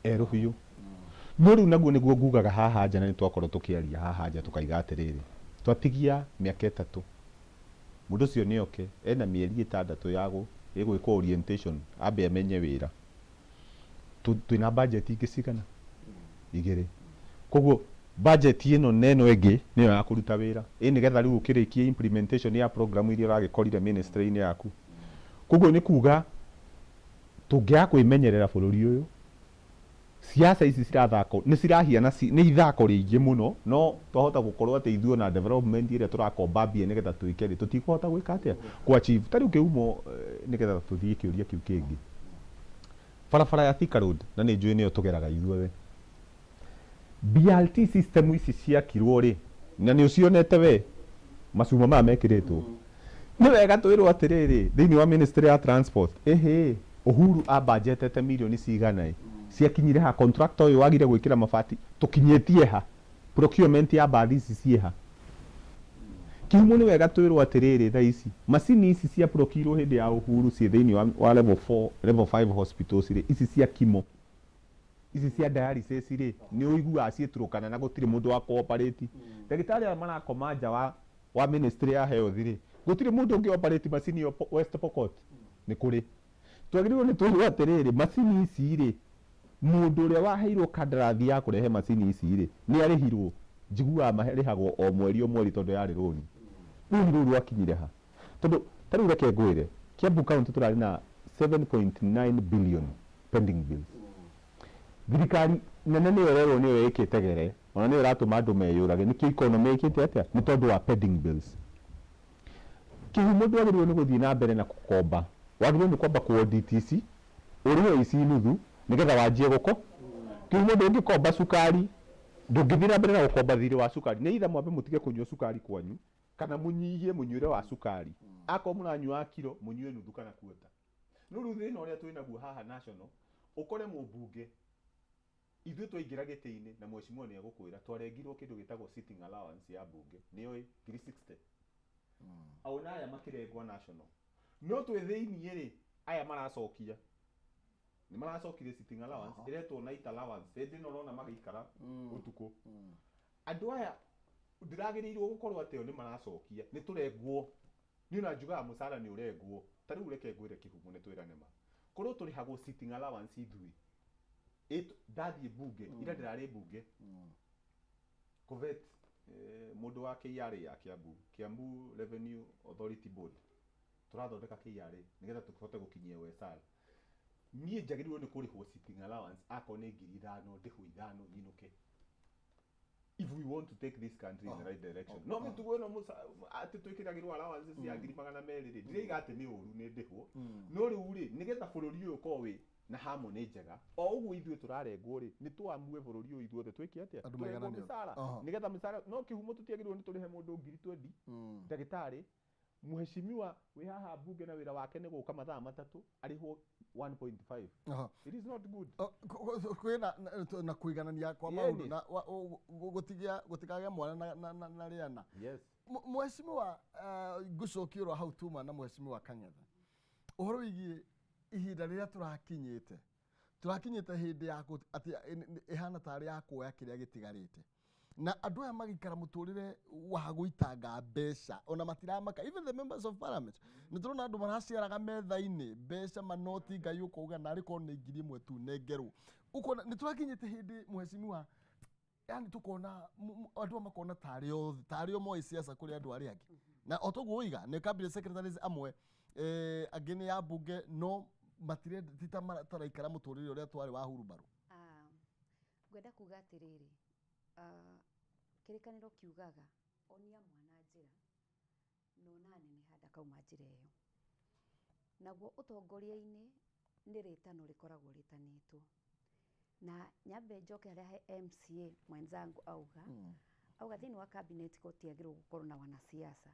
[SPEAKER 4] erũ biũ. No rĩu naguo nĩguo ngugaga haha nja, na nĩ twakorwo tũkĩaria haha nja tũkaiga atĩrĩrĩ, twatigia mĩaka 3, mũndũ ũcio nĩ oke ena mĩeri 6 ya gwĩkwo orientation, ambe amenye wĩra. Twĩna budget ingĩ cigana? 2. Koguo budget ĩno na ĩno ĩngĩ nĩyo ya kũruta wĩra, ĩ nĩgetha rĩu ũkĩrĩkie implementation ya program iria ũragĩkorire ministry-inĩ yaku. Koguo nĩ kuga tũngĩaga kwĩmenyerera bũrũri ũyũ, siasa ici cirathako nĩ cirahiana nĩ ithako rĩingĩ mũno, no twahota gũkorwo atĩ ithuĩ ona development ĩrĩa tũrakomba mbia nĩgetha twĩke rĩ, tũtikũhota gwĩka atĩa kũ achieve. Ta rĩu kĩhumo, nĩgetha tũthiĩ kĩũria kĩu kĩngĩ, barabara ya Thika Road, na nĩ njũĩ nĩyo tũgeraga ithuothe, BRT system ici ciakirwo rĩ, na nĩ ũcionete we macuma maya mekĩrĩtwo, nĩ wega twĩrwo atĩrĩrĩ, thĩinĩ wa ministry ya transport, ĩhĩ Uhuru ambanjetete mirioni cigana ĩ ciakinyire ha? Contractor ũyũ wagire gwĩkĩra mabati tũkinyĩtie ha? Procurement ya mbathi ici ciĩ ha? Kĩhumo nĩ wega twĩrwo atĩrĩrĩ, thaa ici macini ici cia procurwo hĩndĩ ya Uhuru ciĩ thĩinĩ wa level 4, level 5 hospitals rĩ, ici cia chemo, ici cia dialysis rĩ, nĩ ũiguaga ciĩ Turkana na gũtirĩ mũndũ wa cooperate. Ndagĩtarĩ aya marakoma nja wa ministry ya health rĩ, gũtirĩ mũndũ ũngĩ operate macini ĩyo West Pokot nĩ kũrĩ. Twagĩrĩirwo nĩ twĩrwo atĩrĩrĩ, macini ici rĩ, mũndũ ũrĩa waheirwo kandarathi ya kũrehe macini ici rĩ, nĩ arĩhirwo? Njiguaga marĩhagwo o mweri o mweri tondũ yarĩ rũni. Rũni rũu rwakinyire ha? Tondũ ta rĩu reke ngwĩre, Kiambu County tũrarĩ na 7.9 billion pending bills. Thirikari nene nĩyo ĩrerwo nĩyo ĩkĩte gere, ona nĩyo ĩratũma andũ meyũrage. Nĩkĩo economy ĩkĩte atĩa? Nĩ tondũ wa pending bills. Kĩhumo ndwagĩrĩirwo nĩ gũthiĩ na mbere na gũkomba, wagĩrĩirwo nĩ kwamba kũ audit ici, ũrĩhe ici nuthu nĩgetha wanjie gũko. Kĩhumo ndũngĩkomba cukari, ndũngĩthiĩ na mbere na gũkomba thirĩ wa cukari. Nĩ either mwambe mũtige kũnyua cukari kwanyu, kana mũnyihie mũnyuĩre wa cukari. Akorwo mũranyua kiro, mũnyue nuthu kana quarter. No rĩu thĩna ũrĩa twĩnaguo haha national, ũkore mũmbunge ithuĩ twaingĩra gĩtĩ-inĩ na mheshimiwa nĩ egũkwĩra twarengirwo kĩndũ gĩtagwo sitting allowance ya mbunge, nĩyo ĩ ngiri 60. Ona aya makĩrengwo national, no twĩ thĩiniĩ rĩ, aya maracokia nĩ maracokirie sitting allowance ĩretwo night allowance. Hĩndĩ ĩno ũrona magĩikara ũtukũ, andũ aya ndĩragĩrĩirwo gũkorwo atĩ o nĩ maracokia, nĩ tũrengwo. Niĩ ona njugaga mũcara nĩ ũrengwo. Ta rĩu reke ngwĩre kĩhumo, nĩ twĩrane ma, korwo tũrĩhagwo sitting allowance ithuĩ, ndathiĩ bunge ira, ndĩrarĩ bunge Covet, mũndũ wa KRA ya Kiambu, Kiambu Revenue Authority Board, tũrathondeka KRA nĩgetha tũhote gũkinyia OSR. Niĩ njagĩrĩirwo nĩ kũrĩhwo sitting allowance, akorwo nĩ 5,000, ndĩhwo 5,000 nyinũke, if we want to take this country in the right direction. No mĩtugo ĩno atĩ twĩkĩragĩrwo allowance cia 200,000 rĩ, ndiraiga atĩ nĩ ũru nĩ ndĩhwo, no rĩu rĩ, nĩgetha bũrũri ũyũ ũkorwo wĩ na harmony njega o ũguo ithuĩ tũrarengwo rĩ, nĩ tũamue bũrũri ũyũ ithuothe twĩke atĩa?
[SPEAKER 1] Andũ
[SPEAKER 4] Tũrengwo
[SPEAKER 1] maigananio.
[SPEAKER 4] mĩcara nĩgetha mĩcara no kĩhumo tũtiagĩrĩirwo nĩ tũrĩhe mũndũ ngiri 20. Ndagĩtarĩ mheshimiwa wĩ haha mbunge na wĩra wake nĩ gũka mathaa 3, arĩhwo 1.5. It is not good.
[SPEAKER 1] Kwĩna na kũiganania kwa maũndũ na gũtikagĩa mwana na rĩana. Mheshimiwa, ngũcokia oro hau tuma na mheshimiwa Kang'ethe, ũhoro wĩgiĩ ihinda rĩrĩa tũrakinyĩte hĩndĩ ya atĩ ĩhana tarĩ ya kuoya kĩrĩa gĩtigarĩte, na andũ aya magĩikara mũtũrĩre wa gũitanga mbeca, ona matiramaka. Even the members of parliament, nĩ tũrona andũ maraciaraga metha-inĩ mbeca, manoti, Ngai ũkauga narĩ korwo nĩ 1,000 tu nengerwo. Ũkona nĩ tũrakinyĩte hĩndĩ, mheshimiwa, yani tukona andũ aya makona tarĩ o moĩ siasa kũrĩ andũ arĩa angĩ, na o toguo ũiga nĩ cabinet secretaries amwe, angĩ nĩ ya mbunge, no matirenda ti ta taraikara mũtũrĩre ũrĩa twarĩ wa hurumbarũ.
[SPEAKER 3] Ngwenda kuga atĩrĩrĩ, kĩrĩkanĩro kiugaga onia mwana njĩra na ona neneha ndakauma njĩra ĩyo. Naguo ũtongoria-inĩ nĩ rĩtano rĩkoragwo rĩtanĩtwo, na nyambe njoke harĩa he MCA mwenzangu auga thĩinĩ wa cabinet gũtiagĩrĩirwo gũkorwo na wanasiasa,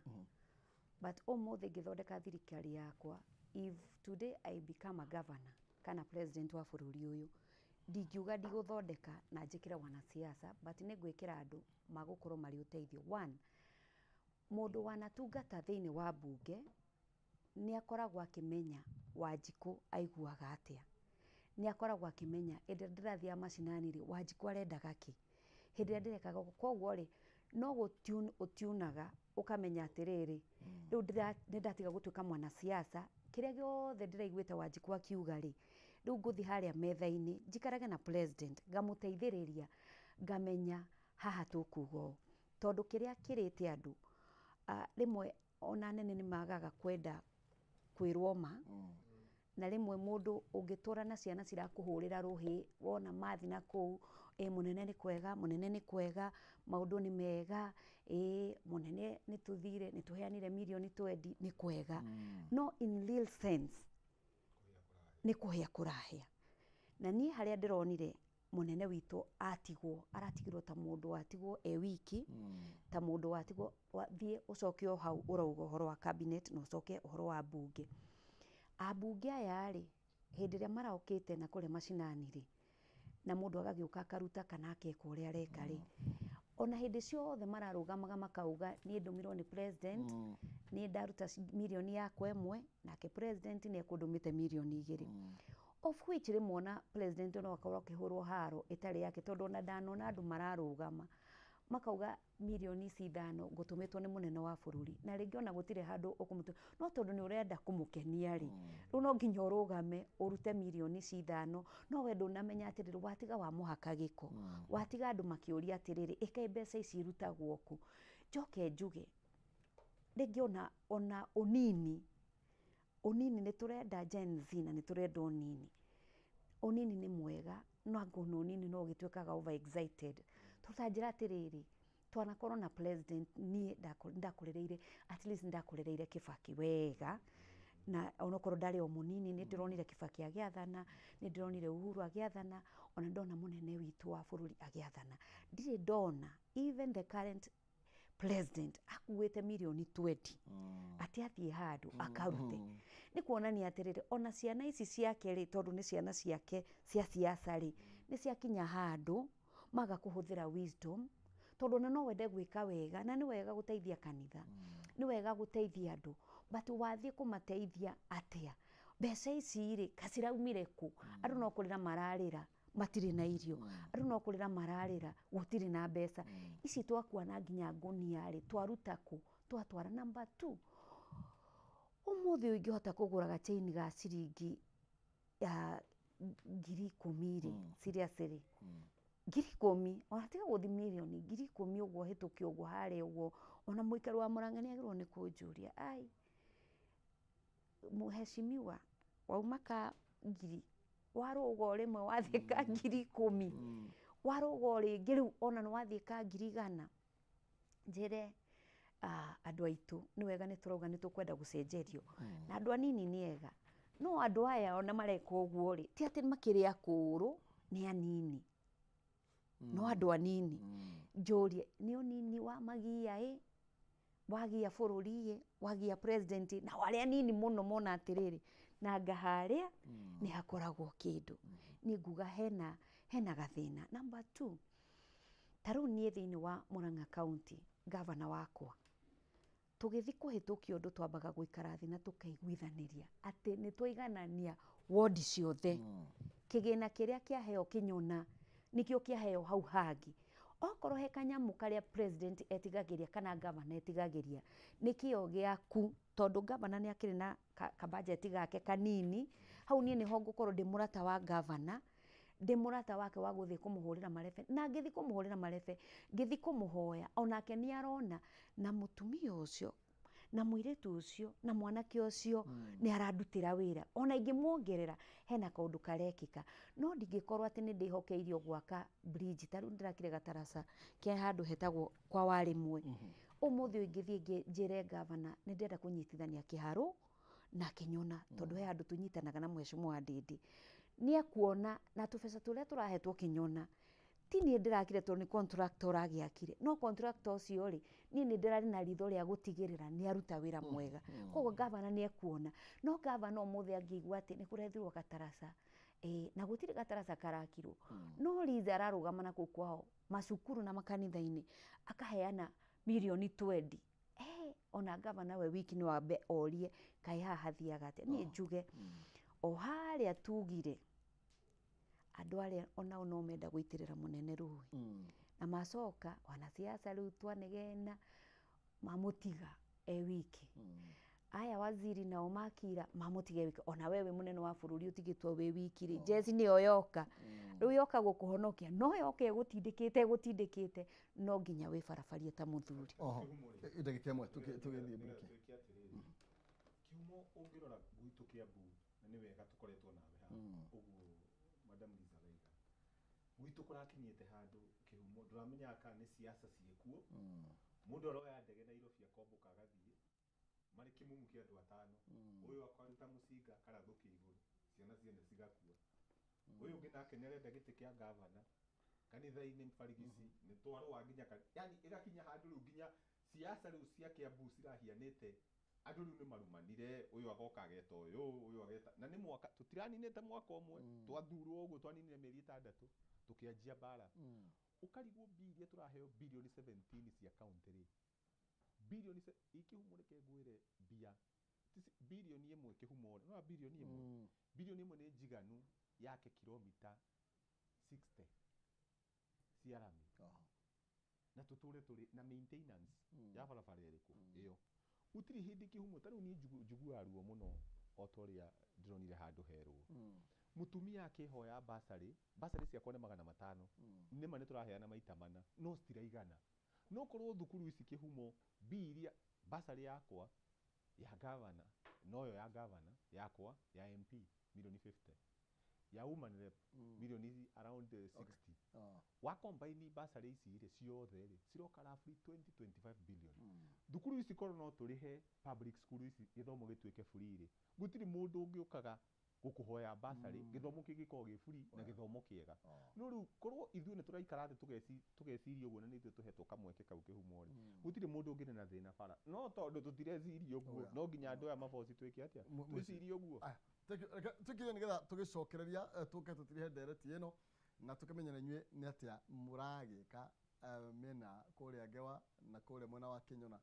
[SPEAKER 3] but ũmũthĩ ngĩthondeka thirikari yakwa, if today I become a governor kana president wa bũrũri ũyũ, ndingiuga ndigũthondeka na njĩkĩre wanasiasa, but nĩ ngwĩkĩra andũ magũkorwo marĩ ũteithio. One, Mũndũ wanatungata thĩinĩ wa mbunge nĩ akoragwo akĩmenya Wanjikũ aiguaga atĩa, nĩ akoragwo akĩmenya hĩndĩ ĩrĩa ndĩrathiaga macinani rĩ, Wanjikũ arendaga kĩ, hĩndĩ ĩrĩa ndĩrekaga ũguo. Koguo rĩ, no gũ ũtunaga ũkamenya atĩrĩrĩ, rĩu nĩ ndatiga gũtuĩka mwanasiasa, kĩrĩa gĩothe ndĩraiguĩte Wanjikũ akiuga rĩ, rĩu ngũthiĩ harĩa metha-inĩ njikarage na president, ngamũteithĩrĩria, ngamenya haha tũkuga ũũ. Tondũ kĩrĩa kĩrĩte andũ, rĩmwe ona anene nĩ magaga kwenda kwĩrwo ma, na rĩmwe mũndũ ũngĩtũra na ciana cirakũhũrĩra rũhĩ, wona mathi na kũu, ĩ mũnene nĩ kwega, mũnene nĩ kwega, maũndũ nĩ mega, ĩ mũnene nĩ tũthire, nĩ tũheanire mirioni 20, nĩ kwega. No in real sense nĩ kũhĩa kũrahĩa. Na niĩ harĩa ndĩronire mũnene witũ atigwo, aratigirwo ta mũndũ watigwo e wiki, ta mũndũ watigwo, thiĩ ũcoke o hau ũrauga ũhoro wa cabinet na ũcoke ũhoro wa mbunge. Ambunge aya rĩ, hĩndĩ ĩrĩa marokĩte na kũrĩa macinani rĩ, na mũndũ agagĩũka akaruta kana akeka ũrĩa areka rĩ, ona hĩndĩ ciothe mararũgamaga makauga niĩ ndũmirwo nĩ president, niĩ ndaruta mirioni yakwa ĩmwe, nake president nĩ ekũndũmĩte mirioni 2. Of which rĩmwe ona president no akorwo akĩhũrwo haro ĩtarĩ yake, tondũ ona ndanona andũ mararũgama makauga mirioni ici 5 ngũtũmĩtwo nĩ mũnene wa bũrũri, na rĩngĩ ona gũtirĩ handũ ũkũmũtũma, no tondũ nĩ ũrenda kũmũkenia rĩ, rĩu no nginya ũrũgame ũrute mirioni ici 5, no we ndũnamenya atĩrĩrĩ, watiga wa mũhaka gĩko, watiga andũ makĩũria atĩrĩrĩ, ĩkaĩ mbeca ici irutagwo kũ. Njoke njuge rĩngĩ ona ũnini, ũnini nĩ tũrenda Gen Z na nĩ tũrenda ũnini. Ũnini nĩ mwega, no angona ũnini no ũgĩtuĩkaga over excited. Tondũ ta njĩra atĩrĩrĩ, twanakorwo na president, niĩ ndakorereire, at least ndakorereire Kibaki wega, na onokorwo ndarĩ o mũnini, nĩ ndĩronire Kibaki agĩathana, nĩ ndĩronire Uhuru agĩathana, ona ndona mũnene witũ wa bũrũri agĩathana. Ndirĩ ndona even the current president akuĩte mirioni 20 atĩ athiĩ handũ akarute. Nĩ kuonania atĩrĩrĩ, ona ciana ici ciake rĩ, tondũ nĩ ciana ciake cia siasa rĩ, nĩ ciakinya handũ maga kũhũthĩra wisdom, tondũ ona no wende gwĩka wega, na nĩ wega gũteithia kanitha, nĩ wega gũteithia andũ, but wathiĩ kũmateithia atĩa? Mbeca ici rĩ, kaciraumire kũ? Andũ no kũrĩra mararĩra, matirĩ na irio, andũ no kũrĩra mararĩra, gũtirĩ na mbeca. Ici twakua na nginya ngũnia rĩ, twaruta kũ? Twatwara. Number 2, ũmũthĩ ũyũ ingĩhota kũgũra gachaini ga ciringi ya 10,000 rĩ, seriously, 10,000, ona tiga gũthiĩ mirioni, 10,000 ũguo hĩtũke ũguo harĩa ũguo, ona mũikari wa Mũrang'a nĩ agĩrĩirwo nĩ kũnjũria, ai mũheshimiwa, wauma ka ngiri, warũga o rĩmwe wathiĩ ka 10,000, warũga o rĩngĩ rĩu ona nĩ wathiĩ ka 100,000. Njĩre andũ aitũ nĩ wega nĩ tũrauga nĩ tũkwenda gũcenjerio, na andũ anini nĩ ega, no andũ aya ona mareka ũguo rĩ, ti atĩ makĩrĩ akũrũ, nĩ anini, no andũ anini. Njũrie, nĩ ũnini wa magia ĩ, wagia bũrũri ĩ, wagia president ĩ, na arĩa anini mũno mona atĩrĩrĩ, na anga harĩa nĩ hakoragwo kĩndũ. Niĩ nguga hena gathĩna. Number 2, ta rĩu niĩ thĩinĩ wa Murang'a County, gavana wakwa, tũgĩthiĩ kũhĩtũkia ũndũ twambaga gũikara thĩ na tũkaiguithanĩria atĩ nĩ twaiganania wodi ciothe. Kĩgĩna kĩrĩa kĩaheo Kĩnyona nĩkĩo kĩaheo hau hangĩ. Okorwo he kanyamũ karĩa president etigagĩria kana gavana etigagĩria, nĩkĩo gĩaku, tondũ gavana nĩ akĩrĩ na kabajeti gake kanini, hau niĩ nĩho ngũkorwo ndĩ mũrata wa gavana, ndĩ mũrata wake wa gũthiĩ kũmũhũrĩra marebe, na ngĩthiĩ kũmũhũrĩra marebe, ngĩthiĩ kũmũhoya, onake nĩ arona, na mũtumia ũcio, na mũirĩtu ũcio, na mwanake ũcio nĩ arandutĩra wĩra, ona ingĩmuongerera hena kaũndũ karekĩka. No ndingĩkorwo atĩ nĩ ndĩhokeirio gwaka bridge, ta rĩu ndĩrakire gataraca ke handũ hetagwo kwa Warĩmwe. Ũmũthĩ ũyũ ingĩthiĩ njĩre gavana nĩ ndĩrenda kũnyitithania Kĩharũ na Kĩnyona, tondũ he handũ tũnyitanaga na mheshimiwa Ndindi, nĩ ekuona na tũbeca tũrĩa tũrahetwo Kĩnyona, ti niĩ ndĩrakire tondũ nĩ contractor ũragĩakire, no contractor ũcio rĩ, niĩ nĩ ndĩrarĩ na ritho rĩa gũtigĩrĩra nĩ aruta wĩra mwega. Koguo gavana nĩ ekuona. No gavana ũmũthĩ angĩigua atĩ nĩ kũrethirwo gataraca, na gũtirĩ gataraca karakirwo, no Liz ararũgama na kũu kwao macukuru na makanitha-inĩ akaheana mirioni 20. Ona gavana we wiki no ambe orie kaĩ haha hathiaga atĩa. Niĩ njuge o harĩa tugire andũ arĩa onao no menda gũitĩrĩra mũnene rũĩ na macoka wanasiasa rĩu twanegena mamũtiga e wiki. Aya waziri nao makira mamũtiga e wiki. Ona we wĩ mũnene wa bũrũri ũtigĩtwo wĩ wiki rĩ, jeci nĩyo yoka rĩu yoka gũkũhonokia, no yoka ĩgũtindĩkĩte ĩgũtindĩkĩte, no nginya wĩbarabarie ta mũthuri.
[SPEAKER 1] Oho, ndagĩka ĩmwe tũgĩthiĩ mburiki.
[SPEAKER 4] Twĩke atĩrĩrĩ, Kĩhumo, ũngĩrora gwitũ Kĩambu, na nĩ wega tũkoretwo nawe haha ũguo, Madam Liza Gaiga, gwitũ kũrakinyĩte handũ Kĩhumo ndũramenyaga kana nĩ siasa ciĩkuo. Mũndũ aroya ndege Nairobi akombũka agathiĩ marĩ kĩmumu kĩa andũ atano, ũyũ akaruta mũcinga akarathũkia igũrũ, ciana ciene cigakua. Ũyũ ũngĩ nake nĩ arenda gĩtĩ kĩa gavana kanitha-inĩ barigici nĩ twarũa nginya yani ĩgakinya handũ rĩu nginya siasa rĩu cia Kĩambu cirahianĩte, andũ rĩu nĩ marumanire, ũyũ agoka ageta ũyũ, ũyũ ageta, na nĩ mwaka tũtiraninĩte mwaka ũmwe twathurwo ũguo, twaninire mĩeri 6 tũkĩanjia mbara. Ũkarigwo mbia iria tũraheo bilioni 17 cia county rĩ, bilioni ikĩhumo, reke ngwĩre mbia bilioni 1 kĩhumo no bilioni 1, bilioni 1 nĩ njiganu yake kilomita 60 cia rami na tũtũre tũrĩ na maintenance ya barabara ĩrĩkũ ĩyo. Gũtirĩ hĩndĩ kĩhumo ta rĩu niĩ njiguaga ruo mũno o ta ũrĩa ndĩronire handũ herwo mũtumia akĩhoya basarĩ. Basarĩ ciakwa nĩ 500, nĩma nĩ tũraheana maita mana no citiraigana. No korwo thukuru ici kĩhumo mbia iria basarĩ yakwa ya gavana noyo ya gavana yakwa ya MP milioni 50, ya woman rep milioni around 60, wa combine basarĩ ici rĩ ciothe rĩ ciroka roughly 20 25 billion. Thukuru ici korwo no tũrĩhe public school ici gĩthomo gĩtuĩke free rĩ, gũtirĩ mũndũ ũngĩũkaga gũkũhoya basarĩ, gĩthomo kĩngĩkorwo gĩ free na gĩthomo kĩega. No rĩu korwo ithuĩ nĩ tũraikara thĩ tũgeciria ũguo na nĩ ithuĩ tũhetwo kamweke kau kĩhumo rĩ, gũtirĩ mũndũ ũngĩrĩ na thĩna bara. No tondũ tũtireciria ũguo, no nginya andũ aya maboci twĩke atĩa, twĩcirie ũguo.
[SPEAKER 1] Aya, thank you. Reke tũkirie nĩgetha tũgĩcokereria, tũke tũtirihe ndereti ĩno na tũkĩmenye na inyuĩ nĩ atĩa mũragĩka, mĩena kũrĩa Ngewa na kũrĩa mwena wa Kĩnyona.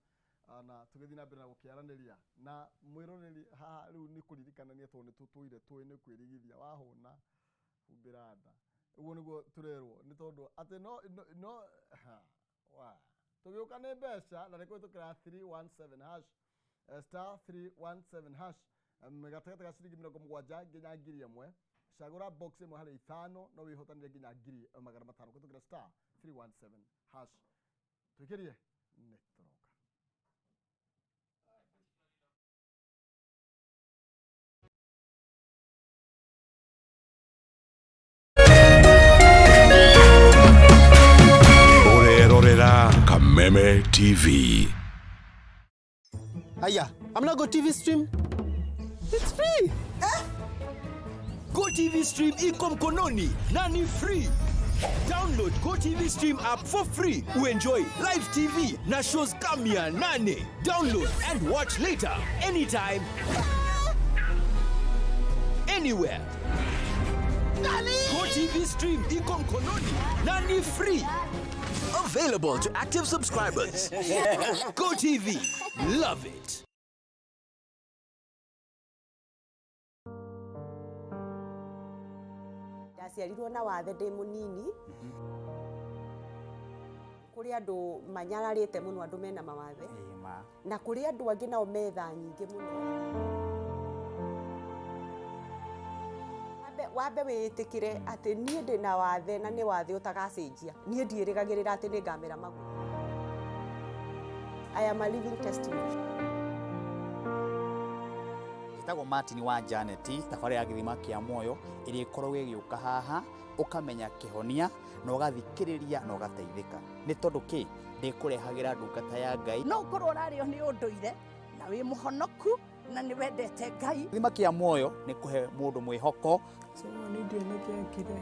[SPEAKER 1] Na tũgĩthiĩ na mbere na gũkĩaranĩria na mwĩroreri haha rĩu nĩ kũririkanania tondũ nĩ tũtũire tũĩ nĩ kwĩrigithia wahũna humbĩra nda, ũguo nĩguo tũrerwo nĩ tondũ atĩ no, no, no, ha, wa tũgĩũka nĩ mbeca na nĩ kũhĩtũkĩra 317 hash, star 317 hash, gatagatĩ ga ciringi 70 nginya 1000, cagũra box ĩmwe harĩ ithano no wĩhotanĩre nginya 500,000 kũhĩtũkĩra star 317 hash. Twĩkĩrie nĩ tũroka.
[SPEAKER 5] Ũrerorera Kameme TV.
[SPEAKER 6] Aya, I'm not Go TV stream. It's free.
[SPEAKER 7] Go TV stream iko mkononi na ni free. Download Go TV Stream app for free. Uenjoy live TV na shows kama 800. Download and watch later, anytime, anywhere. Go TV Stream iko mkononi na ni free. Available to active subscribers. Go TV, love it.
[SPEAKER 8] Ndaciarirwo na wathe ndĩ mũnini. Kũrĩ andũ manyararĩte mũno, andũ mena mawathe. Na kũrĩ andũ angĩ nao metha nyingĩ mũno. Wambe wĩtĩkĩre atĩ niĩ ndĩ na wathe na nĩ wathe ũtagacenjia. Niĩ ndiĩrĩgagĩrĩra atĩ nĩ ngamera magũrũ. I am a living testimony.
[SPEAKER 9] Njĩtagwo Martin wa Janet, thabarĩ ya gĩthima kĩa muoyo ĩrĩa ĩkoragwo ĩgĩũka haha, ũkamenya kĩhonia na ũgathikĩrĩria na ũgateithĩka. Nĩ tondũ kĩ ndĩkũrehagĩra ndungata ya Ngai.
[SPEAKER 10] No ũkorwo ũrarĩo nĩ ũndũire na wĩ mũhonoku na nĩ wendete Ngai.
[SPEAKER 9] Gĩthima kĩa muoyo nĩ kũhe mũndũ mwĩhoko.
[SPEAKER 11] Simon ndiũĩ nĩkĩ ekire.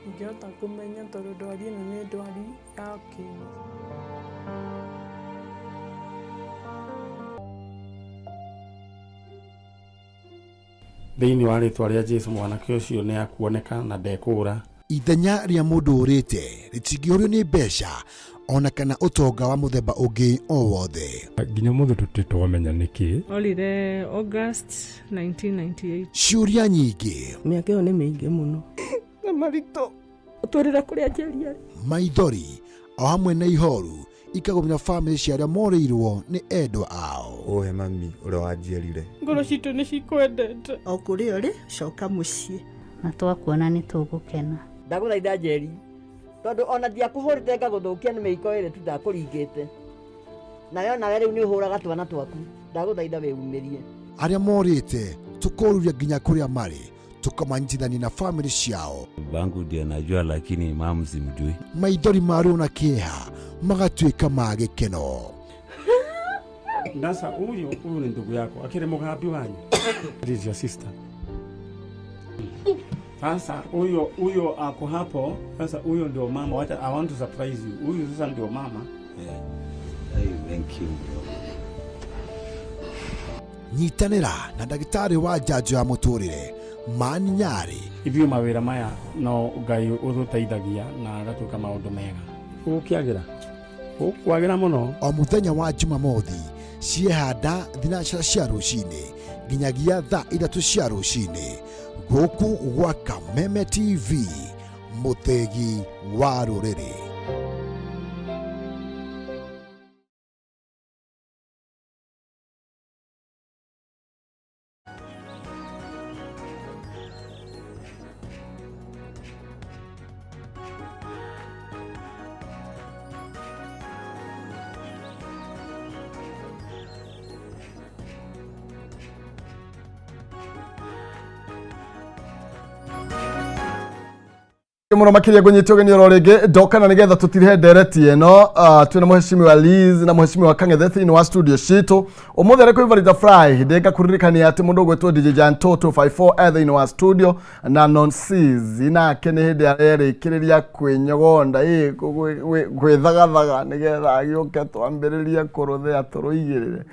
[SPEAKER 11] Ndingĩhota kũmenya tondũ ndwari ĩno nĩ ndwari ya kĩni.
[SPEAKER 12] Thĩinĩ wa rĩtwa rĩa Jesu mwanake ũcio nĩ akuoneka na ndekũra.
[SPEAKER 13] Ithenya rĩa mũndũ ũrĩte rĩtingĩũrio nĩ mbeca Ona kana ũtonga wa mũthemba ũngĩ o wothe.
[SPEAKER 12] Nginya ũmũthĩ tũtirĩ twamenya nĩkĩ.
[SPEAKER 11] Orire August 1998.
[SPEAKER 13] Ciũria nyingĩ.
[SPEAKER 6] Mĩaka ĩyo nĩ mĩingĩ mũno.
[SPEAKER 10] Na maritũ ũtwĩrĩre kũrĩa Njeri arĩ.
[SPEAKER 13] Maithori o hamwe na ihoru ikagũmĩra bamĩrĩ cia arĩa morĩirwo nĩ endwa ao.
[SPEAKER 14] Ũhe mami ũrĩa wanjiarire.
[SPEAKER 11] Ngoro citũ nĩ cikwendete.
[SPEAKER 10] O kũrĩa ũrĩ, coka mũciĩ.
[SPEAKER 15] Na twakuona nĩ tũgũkena.
[SPEAKER 16] Ndagũthaitha Njeri, tondũ ona ndiakũhũrĩte ngagũthũkia nĩ mĩiko ĩrĩ tu ndakũringĩte. Nawe onawe rĩu nĩ ũhũraga twana twaku. Ndagũthaitha wĩumĩrie.
[SPEAKER 13] Arĩa morĩte tũkoruria nginya kũrĩa marĩ, tũkamanyitithania na bamĩrĩ ciao.
[SPEAKER 17] Babangu ndiye anajua, lakini mamu simjui.
[SPEAKER 13] Maithori ma ruo na kĩeha magatuĩka ma gĩkeno.
[SPEAKER 12] Sasa huyu huyu ni ndugu yako, akiri mugambi wanyu. This is your sister. Sasa huyo huyo ako hapo. Sasa huyo ndio mama. Wacha, I want to surprise you. Huyu sasa ndio mama.
[SPEAKER 17] Yeah. Hey, thank you bro.
[SPEAKER 13] Nyitanĩra na ndagĩtarĩ wa njanjo ya mũtũrĩre Mani Nyarĩ.
[SPEAKER 12] Ithuĩ mawĩra maya no Ngai ũtũteithagia na agatuĩka maũndũ mega. Gũkĩagĩra. Gũkwagĩra mũno.
[SPEAKER 13] O mũthenya wa Jumamothi ciehanda thinacara cia rũcinĩ nginyagia thaa ithatũ cia rũcinĩ gũkũ gwa Kameme TV, mũthĩgi wa rũrĩrĩ.
[SPEAKER 1] Muno makiria ngũnyite ũgeni oro rĩngĩ ndoka na nĩgetha tũtirihe ndereti ĩno, twĩna mũhecimiwa Liz na mũhecimiwa Kang'ethe thĩinĩ wa studio citũ ũmũthĩ arĩ kwĩ Fry ndĩngakũririkania atĩ mũndũ ũgwĩtwo DJ Janto 254 e thĩinĩ wa studio na Nonsis nake nĩ hĩndĩ arerĩkĩrĩria kwĩnyogonda ĩ gwĩthagathaga nĩgetha agĩũke twambĩrĩrie kũrũthĩa tũrũigĩrĩre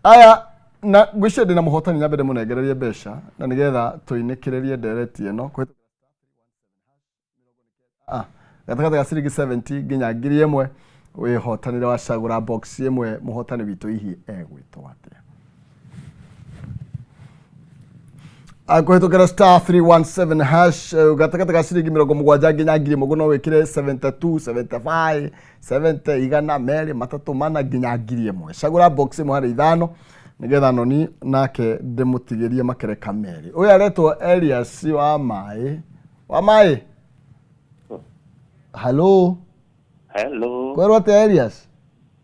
[SPEAKER 1] aya na ngwĩciria ndĩna mũhotani nyambe ndĩmũnengererie mbeca na nĩgetha tũinĩkĩrĩrie ndereti ĩno gatagatĩ ga ciringi 70 nginya 1000 wĩhotanĩre wacagũra box ĩmwe mũhotani witũ hihi egwĩtwo atĩa. Kũhĩtũkĩra star 317 hash gatagatĩ ga ciringi 70 nginya 1000 ũguo no wĩkĩre 72 75 70 igana merĩ matatũ mana nginya 1000. Cagũra box ĩmwe harĩ ithano nĩgetha noni nake ndĩmũtigĩrie makereka merĩ. Ũyũ aretwo Elias wa maĩ. Wa maĩ. Hello.
[SPEAKER 18] Hello.
[SPEAKER 1] Kwerwo atĩa Elias?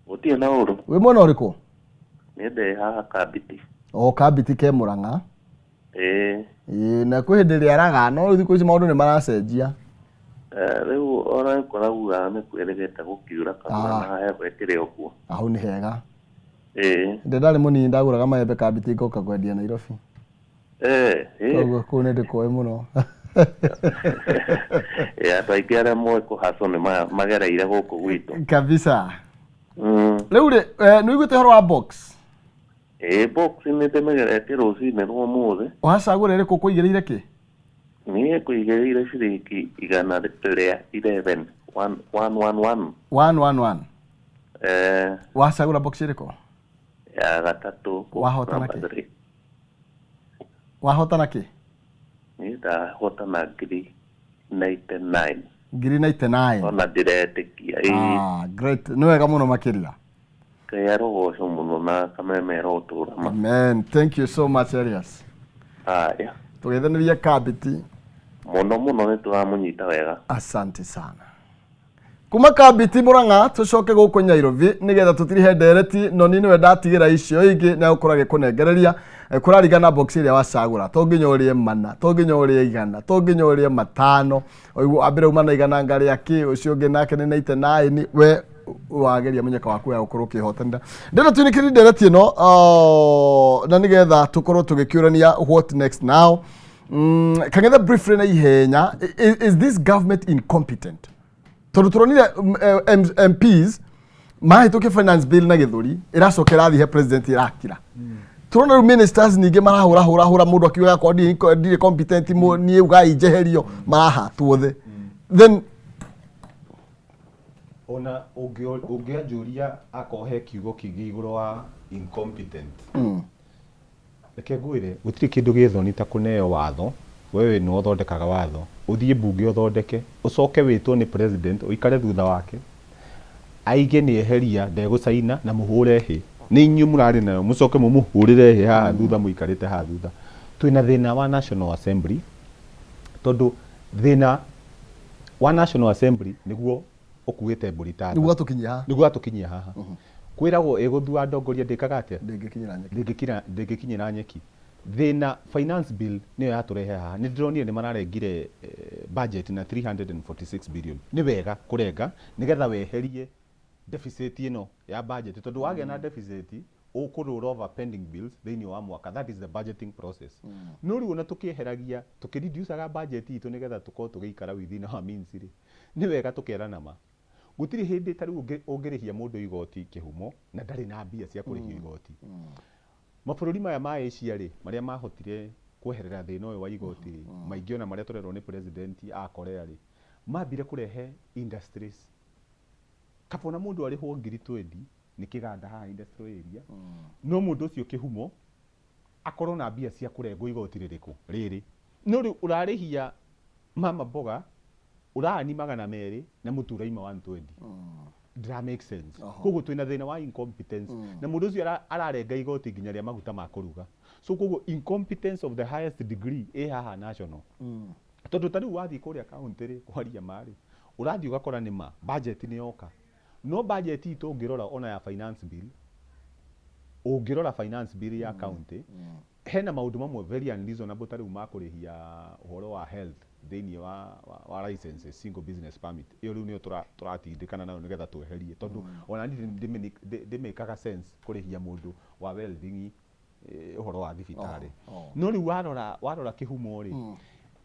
[SPEAKER 18] Gũtirĩ na ũru.
[SPEAKER 1] Wĩ mwena ũrĩkũ?
[SPEAKER 18] Niĩ ndĩ haha Kambiti.
[SPEAKER 1] O Kambiti ke Murang'a.
[SPEAKER 18] Ĩĩ.
[SPEAKER 1] Ĩĩ na kwĩ hĩndĩ rĩaraga no rĩu thikũ ici maũndũ nĩ maracenjia.
[SPEAKER 18] Rĩu ona kũraura nĩ kwĩrĩgĩte gũkiura kabura na heho ĩkĩrĩ o kuo.
[SPEAKER 1] Hau nĩ hega.
[SPEAKER 18] Ĩĩ.
[SPEAKER 1] Ndĩ ndarĩ mũnini ndagũraga maembe Kambiti ngoka kwendia Nairobi.
[SPEAKER 18] Ĩĩ.
[SPEAKER 1] Koguo kũu nĩ ndĩkũĩ mũno.
[SPEAKER 18] Andũ aingĩ arĩa moĩ kũhacwo nĩ magereire gũkũ gwitũ.
[SPEAKER 1] Kabisa. Rĩu rĩ, nĩ ũiguĩte ũhoro wa box?
[SPEAKER 18] Ĩĩ, box nĩ ndĩmĩgeretie rũcinĩ rwa ũmũthĩ.
[SPEAKER 1] Wacagũra ĩrĩkũ ũkũigĩrĩire kĩ?
[SPEAKER 18] Niĩ ngũigĩrĩire ciringi igana rĩa 11 111.
[SPEAKER 1] 111. Wacagũra box ĩrĩkũ?
[SPEAKER 18] Ya gatatũ.
[SPEAKER 1] Wahotana kĩ? Wahotana kĩ?
[SPEAKER 18] Niĩ ndahotana 99.
[SPEAKER 1] 99.
[SPEAKER 18] Ona ndiretĩkia.
[SPEAKER 1] Ah, great. Nĩ wega mũno makĩria.
[SPEAKER 18] Ngai arogocwo mũno na Kameme arotũra ma.
[SPEAKER 1] Amen. Thank you so much Elias.
[SPEAKER 18] Haya.
[SPEAKER 1] Tũgeithanĩrie Kambiti.
[SPEAKER 18] Mũno mũno nĩ tũramũnyita wega.
[SPEAKER 1] Asante sana. Kuma Kambiti Murang'a tũcoke gũkũ Nairobi nĩgetha tũtirihe ndereti noni nĩwe ndatigĩra icio ingĩ na gũkorwo agĩkũnengereria kũraringana box ĩrĩa wacagũra to nginya ũrĩe mana to nginya ũrĩe igana to nginya ũrĩe matano ũiguo ambere uma na igana ngarĩa kĩ ũcio ũngĩ nake nĩ 99 we wageria mũnyaka waku ya gũkorwo ũkĩhotanĩra. Ndĩrenda tũinĩkĩrie ndereti ĩno na nĩgetha tũkorwo tũgĩkĩũrania what next now. Kang'ethe briefly na ihenya, is this government incompetent? Tondũ tũronire MPs mahĩtũkia finance bill na gĩthũri ĩracoka ĩrathiĩ he president ĩrakira. Tũrona rĩu ministers ningĩ marahũra hũra hũra mũndũ akiuga akwa ndirĩ competent niĩ ugai njeherio marahatwo othe. Then
[SPEAKER 4] Ona ũngĩanjũria akorwo he kiugo kĩngĩ igũrũ wa incompetent, reke ngwĩre, gũtirĩ kĩndũ gĩ thoni ta kũneo watho. Wewe nĩwe ũthondekaga watho, ũthiĩ mbunge ũthondeke, ũcoke wĩtwo nĩ president ũikare thutha wake aige nĩ eheria ndegũcaina na mũhũre hĩ. Nĩ inyuĩ mũrarĩ nayo, mũcoke mũmũhũrĩre hĩ haha thutha, mũikarĩte haha thutha. Twĩna thĩna wa National Assembly, tondũ thĩna wa National Assembly nĩguo ũkuĩte mbũri ta
[SPEAKER 1] nĩguo atũkinyia haha.
[SPEAKER 4] Nĩguo atũkinyia haha. Kwĩragwo ĩgũthua ndongoria ndĩkaga atĩa?
[SPEAKER 1] Ndĩngĩkinyĩra nyeki.
[SPEAKER 4] Ndĩngĩkinyĩra nyeki. Thĩna finance bill nĩyo yatũrehe haha. Nĩ ndĩronire nĩ mararengire budget na 346 billion. Nĩ wega kũrenga nĩgetha weherie deficit ĩno ya budget, tondũ wagĩa na deficit ũkũ roll over pending bills thĩinĩ wa mwaka. That is the budgeting process. No rĩu ona tũkĩeheragia, tũkĩreducaga budget itũ nĩgetha tũkorwo tũgĩikara within our means rĩ, nĩ wega tũkerana ma gũtirĩ hĩndĩ ta rĩu ũngĩrĩhia mũndũ igoti kĩhumo na ndarĩ na mbia cia kũrĩhio igoti. Mabũrũri maya ma Asia rĩ, marĩa mahotire kweherera thĩna ũyũ wa igoti rĩ, maingĩ ona marĩa tũrerwo nĩ president a Korea rĩ, mambire kũrehe industries. Kaba ona mũndũ arĩhwo 20,000 nĩ kĩganda haha industrial area, no mũndũ ũcio kĩhumo akorwo na mbia cia kũrengwo igoti rĩrĩkũ rĩrĩ. No rĩu ũrarĩhia mama mboga ũrani 200 na mũtu ũraima 120, ndĩra make sense. Koguo twĩna thĩna wa incompetence, na mũndũ ũcio ararenga igoti nginya rĩa maguta ma kũruga. So koguo incompetence of the highest degree ĩ haha national, tondũ ta rĩu wathiĩ kũrĩa county rĩ, kwaria ma rĩ, ũrathiĩ ũgakora nĩ ma budget nĩ yoka, no budget itũ ũngĩrora ona ya finance bill, ũngĩrora finance bill ya county, hena maũndũ mamwe very unreasonable, ta rĩu ma kũrĩhia ũhoro wa health thĩinĩ wa licenses, single business permit. Ĩyo rĩu nĩyo tũratindĩkana nayo nĩgetha tweherie, tondũ ona niĩ ndĩmĩkaga sense kũrĩhia mũndũ wa welding ũhoro wa thibitarĩ. No rĩu warora kĩhumo rĩ,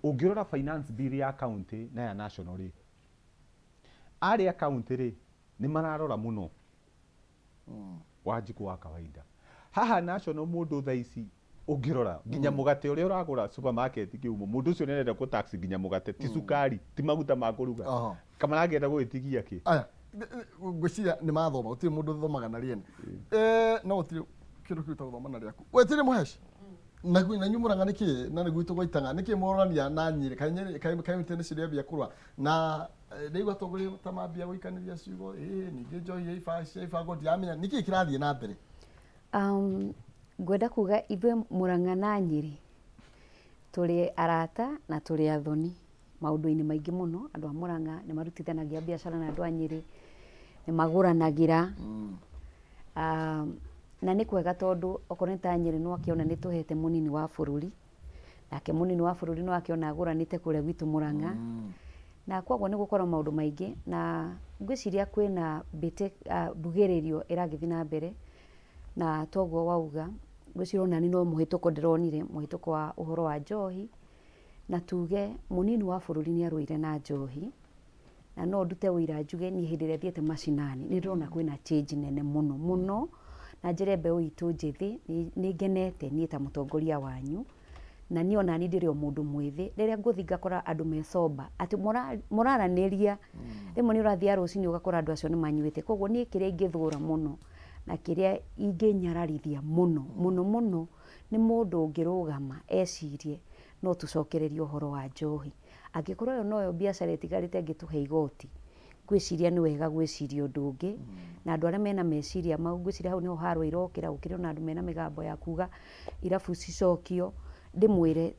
[SPEAKER 4] ũngĩrora finance bill ya county na ya national rĩ, arĩa county rĩ, nĩ mararora mũno Wanjikũ wa kawaida. Haha national, mũndũ thaa ici ũngĩrora nginya mũgate ũrĩa ũragũra supermarket kĩhumo, mũndũ ũcio nĩarenda kũ tax nginya mũgate, ti cukari, ti maguta ma kũruga, kamarangĩenda gũgĩtigia kĩ.
[SPEAKER 1] Aya, ngwĩciria nĩ mathoma, gũtirĩ mũndũ ũthomaga na rĩene. No gũtirĩ kĩndũ kĩu ta gũthoma na rĩaku. Wetirĩ mũheci na na inyuĩ Mũrang'a nĩkĩ, na nĩ gwitũ gwaitanga nĩkĩ mũrorania na Nyĩrĩ? Kaĩ Nyĩrĩ, kaĩ kaunti nĩ cirĩambia kũrũa na ndaigua atongoria ta mambia gũikanĩria ciugo ĩ ningĩ njohi ya cia ibango, ndiramenya nĩkĩ kĩrathiĩ na mbere.
[SPEAKER 3] Ngwenda kuga ithuĩ Mũrang'a na Nyĩrĩ tũrĩ arata na tũrĩ athoni maũndũ-inĩ maingĩ mũno. Andũ a Mũrang'a nĩ marutithanagia biacara na andũ a Nyĩrĩ, nĩ magũranagĩra. Na nĩ kwega, tondũ okorwo nĩ ta Nyĩrĩ, nĩ wakĩona nĩ tũhete mũnini wa bũrũri, nake mũnini wa bũrũri nĩ wakĩona agũranĩte kũrĩa gwitũ Mũrang'a, na koguo nĩ gũkorwo maũndũ maingĩ, na ngwĩciria kwĩna mbĩtĩ, mbugĩrĩrio ĩragĩthiĩ na mbere. Na toguo wauga, ngwĩciria onani no mũhĩtũko ndĩronire, mũhĩtũko wa ũhoro wa njohi, na tuge mũnini wa bũrũri nĩ arũire na njohi, na no ndute ũira njuge niĩ hĩndĩ ĩrĩa thiĩte macinani nĩ ndĩrona kwĩna change nene mũno mũno. Na njĩre mbeũ itũ njĩthĩ, nĩ ngenete niĩ ta mũtongoria wanyu, na niĩ onani ndĩrĩ o mũndũ mwĩthĩ. Rĩrĩa ngũthiĩ ngakora andũ me sober, atĩ mũraranĩria, rĩmwe nĩ ũrathiĩ rũcinĩ ũgakora andũ acio nĩ manyuĩte. Koguo niĩ kĩrĩa ingĩthũra mũno na kĩrĩa ingĩnyararithia mũno mũno mũno nĩ mũndũ ũngĩrũgama ecirie no tũcokererie ũhoro wa njohi. Angĩkorwo ĩyo noyo biacara ĩtigarĩte ĩngĩtũhe igoti, ngwĩciria nĩ wega gwĩciria ũndũ ũngĩ. Na andũ arĩa mena meciria mau, ngwĩciria hau nĩho haro irokĩra. Gũkĩrĩ ona andũ mena mĩgambo ya kuga irabu cicokio. Ndĩmwĩre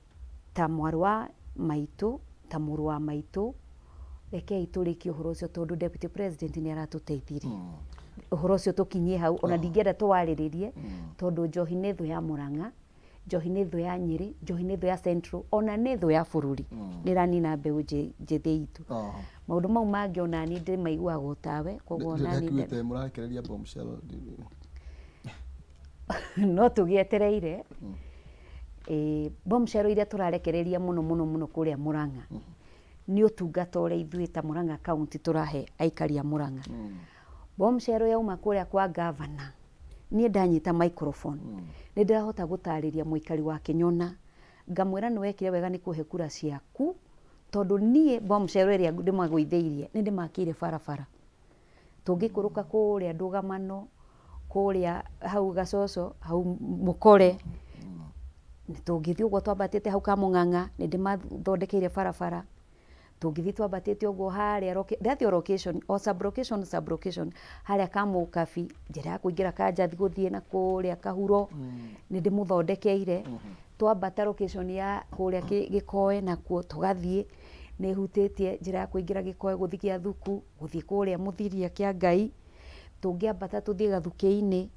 [SPEAKER 3] ta mwarĩ wa maitũ, ta mũrũ wa maitũ, rekei tũrĩkie ũhoro ũcio, tondũ deputy president nĩ aratũteithirie ũhoro ũcio tũkinyie hau. Ona ndingĩenda tũwarĩrĩrie, tondũ njohi nĩ thũ ya Mũrang'a, njohi nĩ thũ ya Nyĩrĩ, njohi nĩ thũ ya Central, ona nĩ thũ ya bũrũri. Nĩ ĩranina mbeũ njĩthĩ itũ. Maũndũ mau mangĩ ona niĩ ndĩmaiguaga o tawe, koguo ona niĩ
[SPEAKER 1] Ndĩrakuĩte mũrarekereria bombshell.
[SPEAKER 3] No tũgĩetereire. Bombshell iria tũrarekereria mũno mũno mũno kũrĩa Mũrang'a nĩ ũtungata ũrĩa ithuĩ ta Mũrang'a County tũrahe aikari a Mũrang'a. Bombshell yauma kũrĩa kwa gavana, niĩ ndanyita microphone nĩ ndĩrahota gũtarĩria mũikari wa Kĩnyona, ngamwĩra nĩ wekire wega nĩ kũhe kura ciaku, tondũ niĩ bombshell ĩrĩa ndĩmagũithĩirie nĩ ndĩmakĩire barabara. Tũngĩikũrũka kũrĩa ndũgamano, kũrĩa hau Gacoco, hau Mũkore, tũngĩthiĩ ũguo twambatĩte hau Kamũng'ang'a, nĩ ndĩmathondekeire barabara. Tũngĩthiĩ twambatĩte ũguo harĩa ndathiĩ o location, o sub location, sub location, harĩa Kamũkabi, njĩra ya kũingĩra Kanjathi gũthiĩ na kũrĩa Kahuro, nĩ ndĩmũthondekeire. Twambata location ya kũrĩa Gĩkoe nakuo tũgathiĩ, nĩ hutĩtie njĩra ya kũingĩra Gĩkoe gũthiĩ Gĩathuku, gũthiĩ kũrĩa Mũthiria kĩa Ngai. Tũngĩambata tũthiĩ Gathukĩ-inĩ,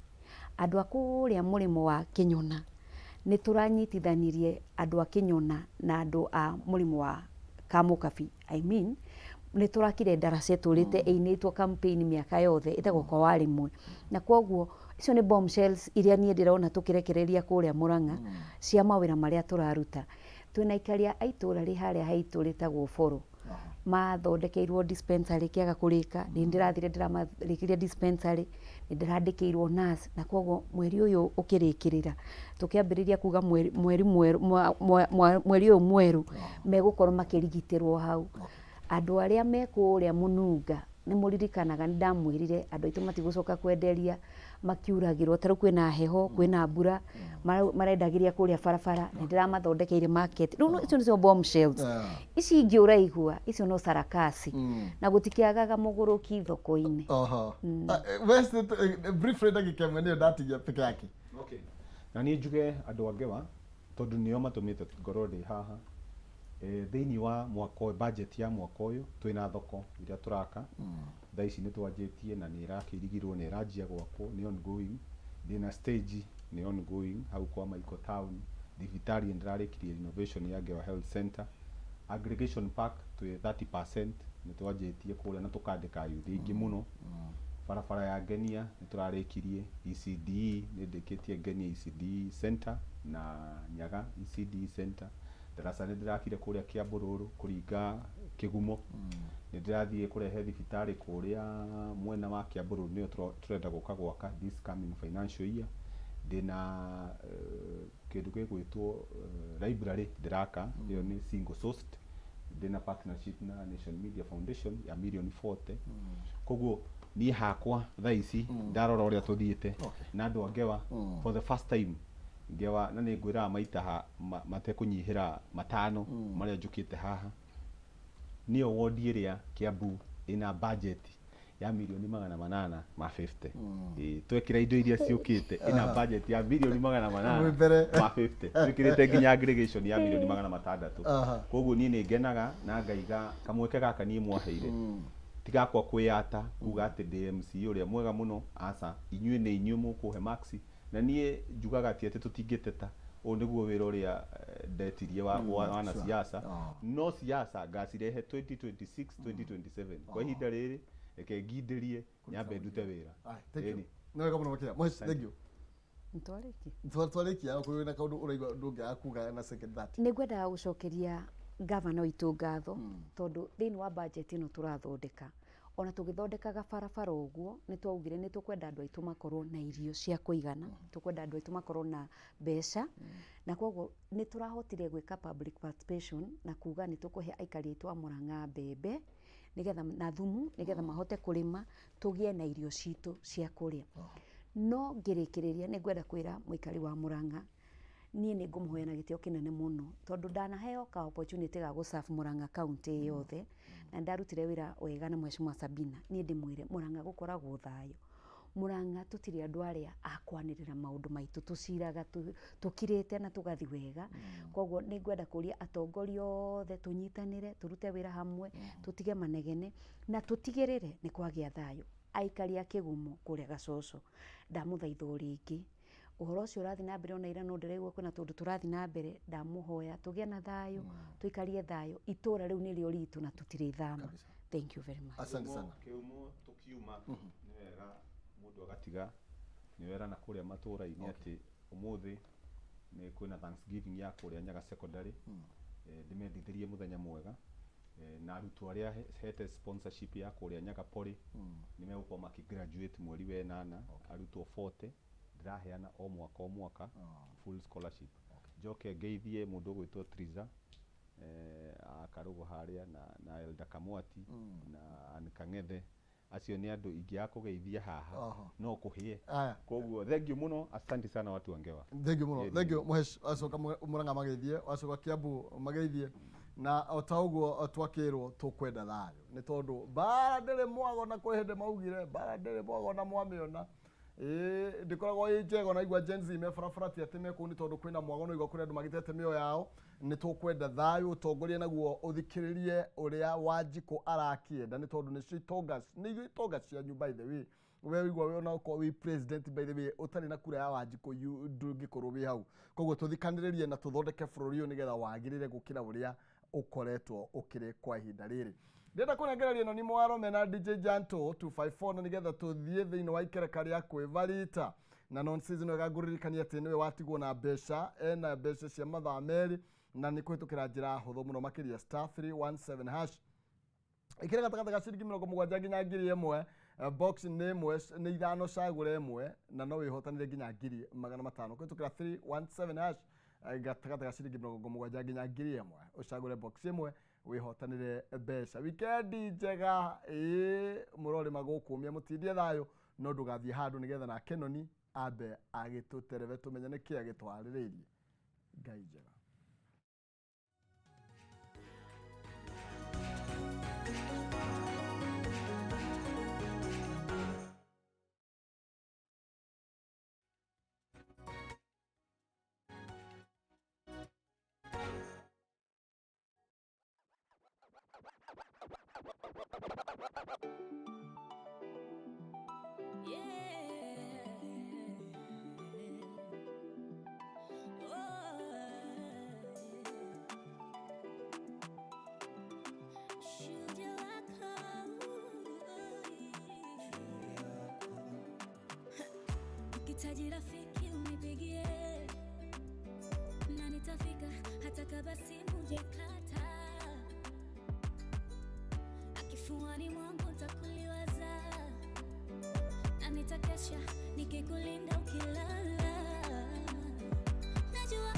[SPEAKER 3] andũ a kũrĩa mũrĩmo wa Kĩnyona, nĩ tũranyitithanirie andũ a Kĩnyona na andũ a mũrĩmo wa Kamũkabi. I mean, nĩ tũrakire ndaraca ĩtũrĩte ĩinĩtwo campaign mĩaka yothe ĩtagwo kwa Warĩmwe. Na kwoguo icio nĩ bombshells iria niĩ ndĩrona tũkĩrekereria kũrĩa Murang'a cia mawĩra marĩa tũraruta. Twĩna aikaria a itũra rĩ harĩa haitũ rĩtagwo Boro, mathondekeirwo dispensary kĩaga kũrĩka, nĩ ndĩrathire ndĩramarĩkirie dispensary, nĩ ndĩrandĩkĩirwo nurse, na kwoguo mweri ũyũ ũkĩrĩkĩrĩra tũkĩambĩrĩria kuga mweri mweri mwerũ mweri ũyũ mwerũ megũkorwo makĩrigitĩrwo hau. Andũ arĩa me kũrĩa Mũnunga nĩ mũririkanaga nĩ ndamwĩrire andũ aitũ matigũcoka kwenderia makiuragĩrwo, ta rĩu kwĩna heho, kwĩna mbura, marendagĩria kũrĩa barabara, nĩ ndĩramathondekeire market. Rĩu icio nĩcio bombshells. Ici ingĩ ũraigua icio no sarakasi, na gũtikĩagaga mũgũrũki thoko-inĩ.
[SPEAKER 1] Oho. West, briefly ndagĩka ĩmwe nĩyo ndatigia peke yake.
[SPEAKER 4] Okay. Na niĩ njuge andũ a Ngewa tondũ nĩo matũmĩte ngorwo ndĩ haha. Thĩinĩ wa mwaka ũyũ, budget ya mwaka ũyũ, twĩna thoko iria tũraka. Thaa ici nĩ twanjĩtie na nĩ ĩrakĩirigirwo nĩ ĩranjia gwakwo, nĩ ongoing. Ndĩna stage nĩ ongoing hau kwa Michael Town. Thibitarĩ nĩ ndĩrarĩkirie renovation ya Ngewa Health Center. Aggregation park twĩ 30% nĩ twanjĩtie kũrĩa na tũkandĩka youth aingĩ mũno. Barabara ya Ngenia nĩ tũrarĩkirie, ECDE nĩ ndĩkĩtie Ngenia ECDE Center na Nyaga ECDE Center. Ndaraca nĩ ndĩrakire kũrĩa Kĩambũrũrũ kũringa Kĩgumo. Nĩ ndĩrathiĩ kũrehe thibitarĩ kũrĩa mwena wa Kĩambũrũrũ, nĩyo tũrenda gũka gwaka this coming financial year. Ndĩna kĩndũ gĩgwĩtwo library ndĩraka, ĩyo nĩ single sourced. Ndĩna partnership na Nation Media Foundation ya mirioni 40. Koguo niĩ hakwa thaa ici ndarora ũrĩa tũthiĩte na andũ a Ngewa, for the first time Ngewa, na nĩ ngwĩraga maita matekũnyihĩra matano marĩa njũkĩte haha, nĩyo wodi ĩrĩa Kiambu ĩna budget ya mirioni 850. Twekĩra indo iria ciũkĩte, ĩna budget ya mirioni magana manana
[SPEAKER 1] Mwĩ mbere.
[SPEAKER 4] ma 50, twĩkĩrĩte nginya aggregation ya mirioni 600. Koguo niĩ nĩ ngenaga na ngaiga kamweke gaka niĩ mwaheire tigakwa kwĩyata kuga atĩ ndĩ MC ũrĩa mwega mũno, aca, inyuĩ nĩ inyuĩ mũkũhe marks, na niĩ njugaga ti atĩ tũtingĩteta, ũyũ nĩguo wĩra ũrĩa ndetirie wa wanasiasa, no siasa ngacirehe 2026 2027. Kwa ihinda rĩrĩ reke ngindĩrie nyambe ndute wĩra.
[SPEAKER 1] Thank you. Nĩ wega mũno makĩria. Moshi, thank you.
[SPEAKER 3] Nĩtwarĩkia?
[SPEAKER 1] Twarĩkia, okorwo wĩna kaũndũ ũraigua ndũngĩaga kuga na second that.
[SPEAKER 3] Nĩ ngwendaga gũcokeria gavana witũ ngatho, tondũ thĩinĩ wa budget ĩno tũrathondeka, ona tũgĩthondekaga barabara ũguo, nĩ twaugire nĩ tũkwenda andũ aitũ makorwo na irio cia kũigana, tũkwenda andũ aitũ makorwo na mbeca, na koguo nĩ tũrahotire gwĩka public participation na kuga nĩ tũkũhe aikari aitũ a Murang'a mbembe nĩgetha na thumu, nĩgetha mahote kũrĩma, tũgĩe na irio citũ cia kũrĩa. No ngĩrĩkĩrĩria nĩ ngwenda kwĩra mũikari wa Murang'a, niĩ nĩ ngũmũhoya na gĩtĩo kĩnene mũno, tondũ ndanaheo ka opportunity ga gũ-serve Murang'a county yothe, na ndarutire wĩra wega na Mheshimiwa Sabina. Niĩ ndĩmwĩre Murang'a gũkoragwo thayũ. Murang'a tũtirĩ andũ arĩa a kwanĩrĩra maũndũ maitũ, tũciraga tũkirĩte na tũgathi wega. Koguo nĩ ngwenda kũria atongoria othe tũnyitanĩre, tũrute wĩra hamwe, tũtige manegene na tũtigĩrĩre nĩ kwagĩa thayũ. Aikari a Kĩgumo kũrĩa Gacoco, ndamũthaitha o rĩngĩ, ũhoro ũcio ũrathiĩ na mbere ona ira no ndĩraigua kwĩna tũndũ tũrathiĩ na mbere, ndamũhoya tũgĩe na thayũ, tũikarie thayũ, itũra rĩu nĩrĩo ritũ na tũtirĩthama. Thank you very much.
[SPEAKER 1] Asante sana.
[SPEAKER 4] Kĩhumo tũkiuma nĩ wega mũndũ agatiga nĩ werana kũrĩa matũra-inĩ atĩ ũmũthĩ nĩ kwĩna Thanksgiving ya kũrĩa Nyaga Secondary. Ndĩmendithĩrie mũthenya mwega, na arutwo arĩa hete sponsorship ya kũrĩa Nyaga Poly nĩ megũkorwo makĩ graduate mweri wa ĩnana, arutwo 40 ndĩraheana o mwaka o mwaka full scholarship. Njoke ngeithie mũndũ ũgwĩtwo Triza Akarũgũ harĩa na Elda Kamwati na Ann Kang'ethe. Acio nĩ andũ ingĩaga kũgeithia haha no kũhĩe.
[SPEAKER 1] Aya.
[SPEAKER 4] Koguo thank you mũno, asante sana watu wa Ngewa.
[SPEAKER 1] Thank you muno.
[SPEAKER 4] Ĩĩ,
[SPEAKER 1] Thank you Mũhesh. Wacoka Murang'a mageithie, wacoka Kiambu mageithie, na o ta ũguo twakĩrwo tũkwenda thayũ nĩ tondũ mbara ndĩrĩ mwago, na kwĩ hĩndĩ maugire mbara ndĩrĩ mwago na mwamĩona ĩĩ ndĩkoragwo ĩ njega. Ona igua Gen Z me barabara ti atĩ me kũu nĩ tondũ kwĩna mwago, no igua kũrĩ andũ magitete mĩoyo yao. Nĩ tũkwenda thayũ, ũtongoria naguo ũthikĩrĩrie ũrĩa Wanjikũ arakĩenda, nĩ tondũ nĩcio itonga, nĩ itonga cianyu. By the way, we wigua we ona okorwo wĩ president, by the way, ũtarĩ na kura ya Wanjikũ ndũngĩkorwo wĩ hau. Koguo tũthikanĩrĩrie na tũthondeke bũrũri ũyũ nĩgetha wagĩrĩre gũkĩra ũrĩa ũkoretwo ũkĩrĩ kwa ihinda rĩrĩ. Ndĩrenda kũnengereria ĩno nĩ Mwarome na DJ Janto 254, na nĩgetha tũthiĩ thĩinĩ wa ikereka rĩa kwĩvarita na non season. Wega ngũririkania atĩ nĩwe watigwo na mbeca, ena mbeca cia mathaa 2, na nĩ kũhĩtũkĩra njĩra hũthũ mũno makĩria, *317#. Ĩkĩra gatagatĩ ga ciringi 70 nginya 1000. Box nĩ ĩmwe, nĩ ithano, cagũra ĩmwe na no wĩhotanĩre nginya 500,000 kũhĩtũkĩra 317#. Gatagatĩ ga ciringi 70 nginya 1000, ũcagũre box ĩmwe wĩhotanĩre mbeca. Wikendi njega, ĩĩ mũrorĩma gũkũmia mũtindie thayũ, no ndũgathiĩ handũ nĩgetha nake noni ambe agĩtũterebe tũmenye nĩkĩ agĩtwarĩrĩirie. Ngai njega.
[SPEAKER 19] Ukihitaji rafiki unipigie na nitafika hata kama simu hujakata. Na kifuani mwangu nitakuliwaza na nitakesha nikikulinda ukilala. Najua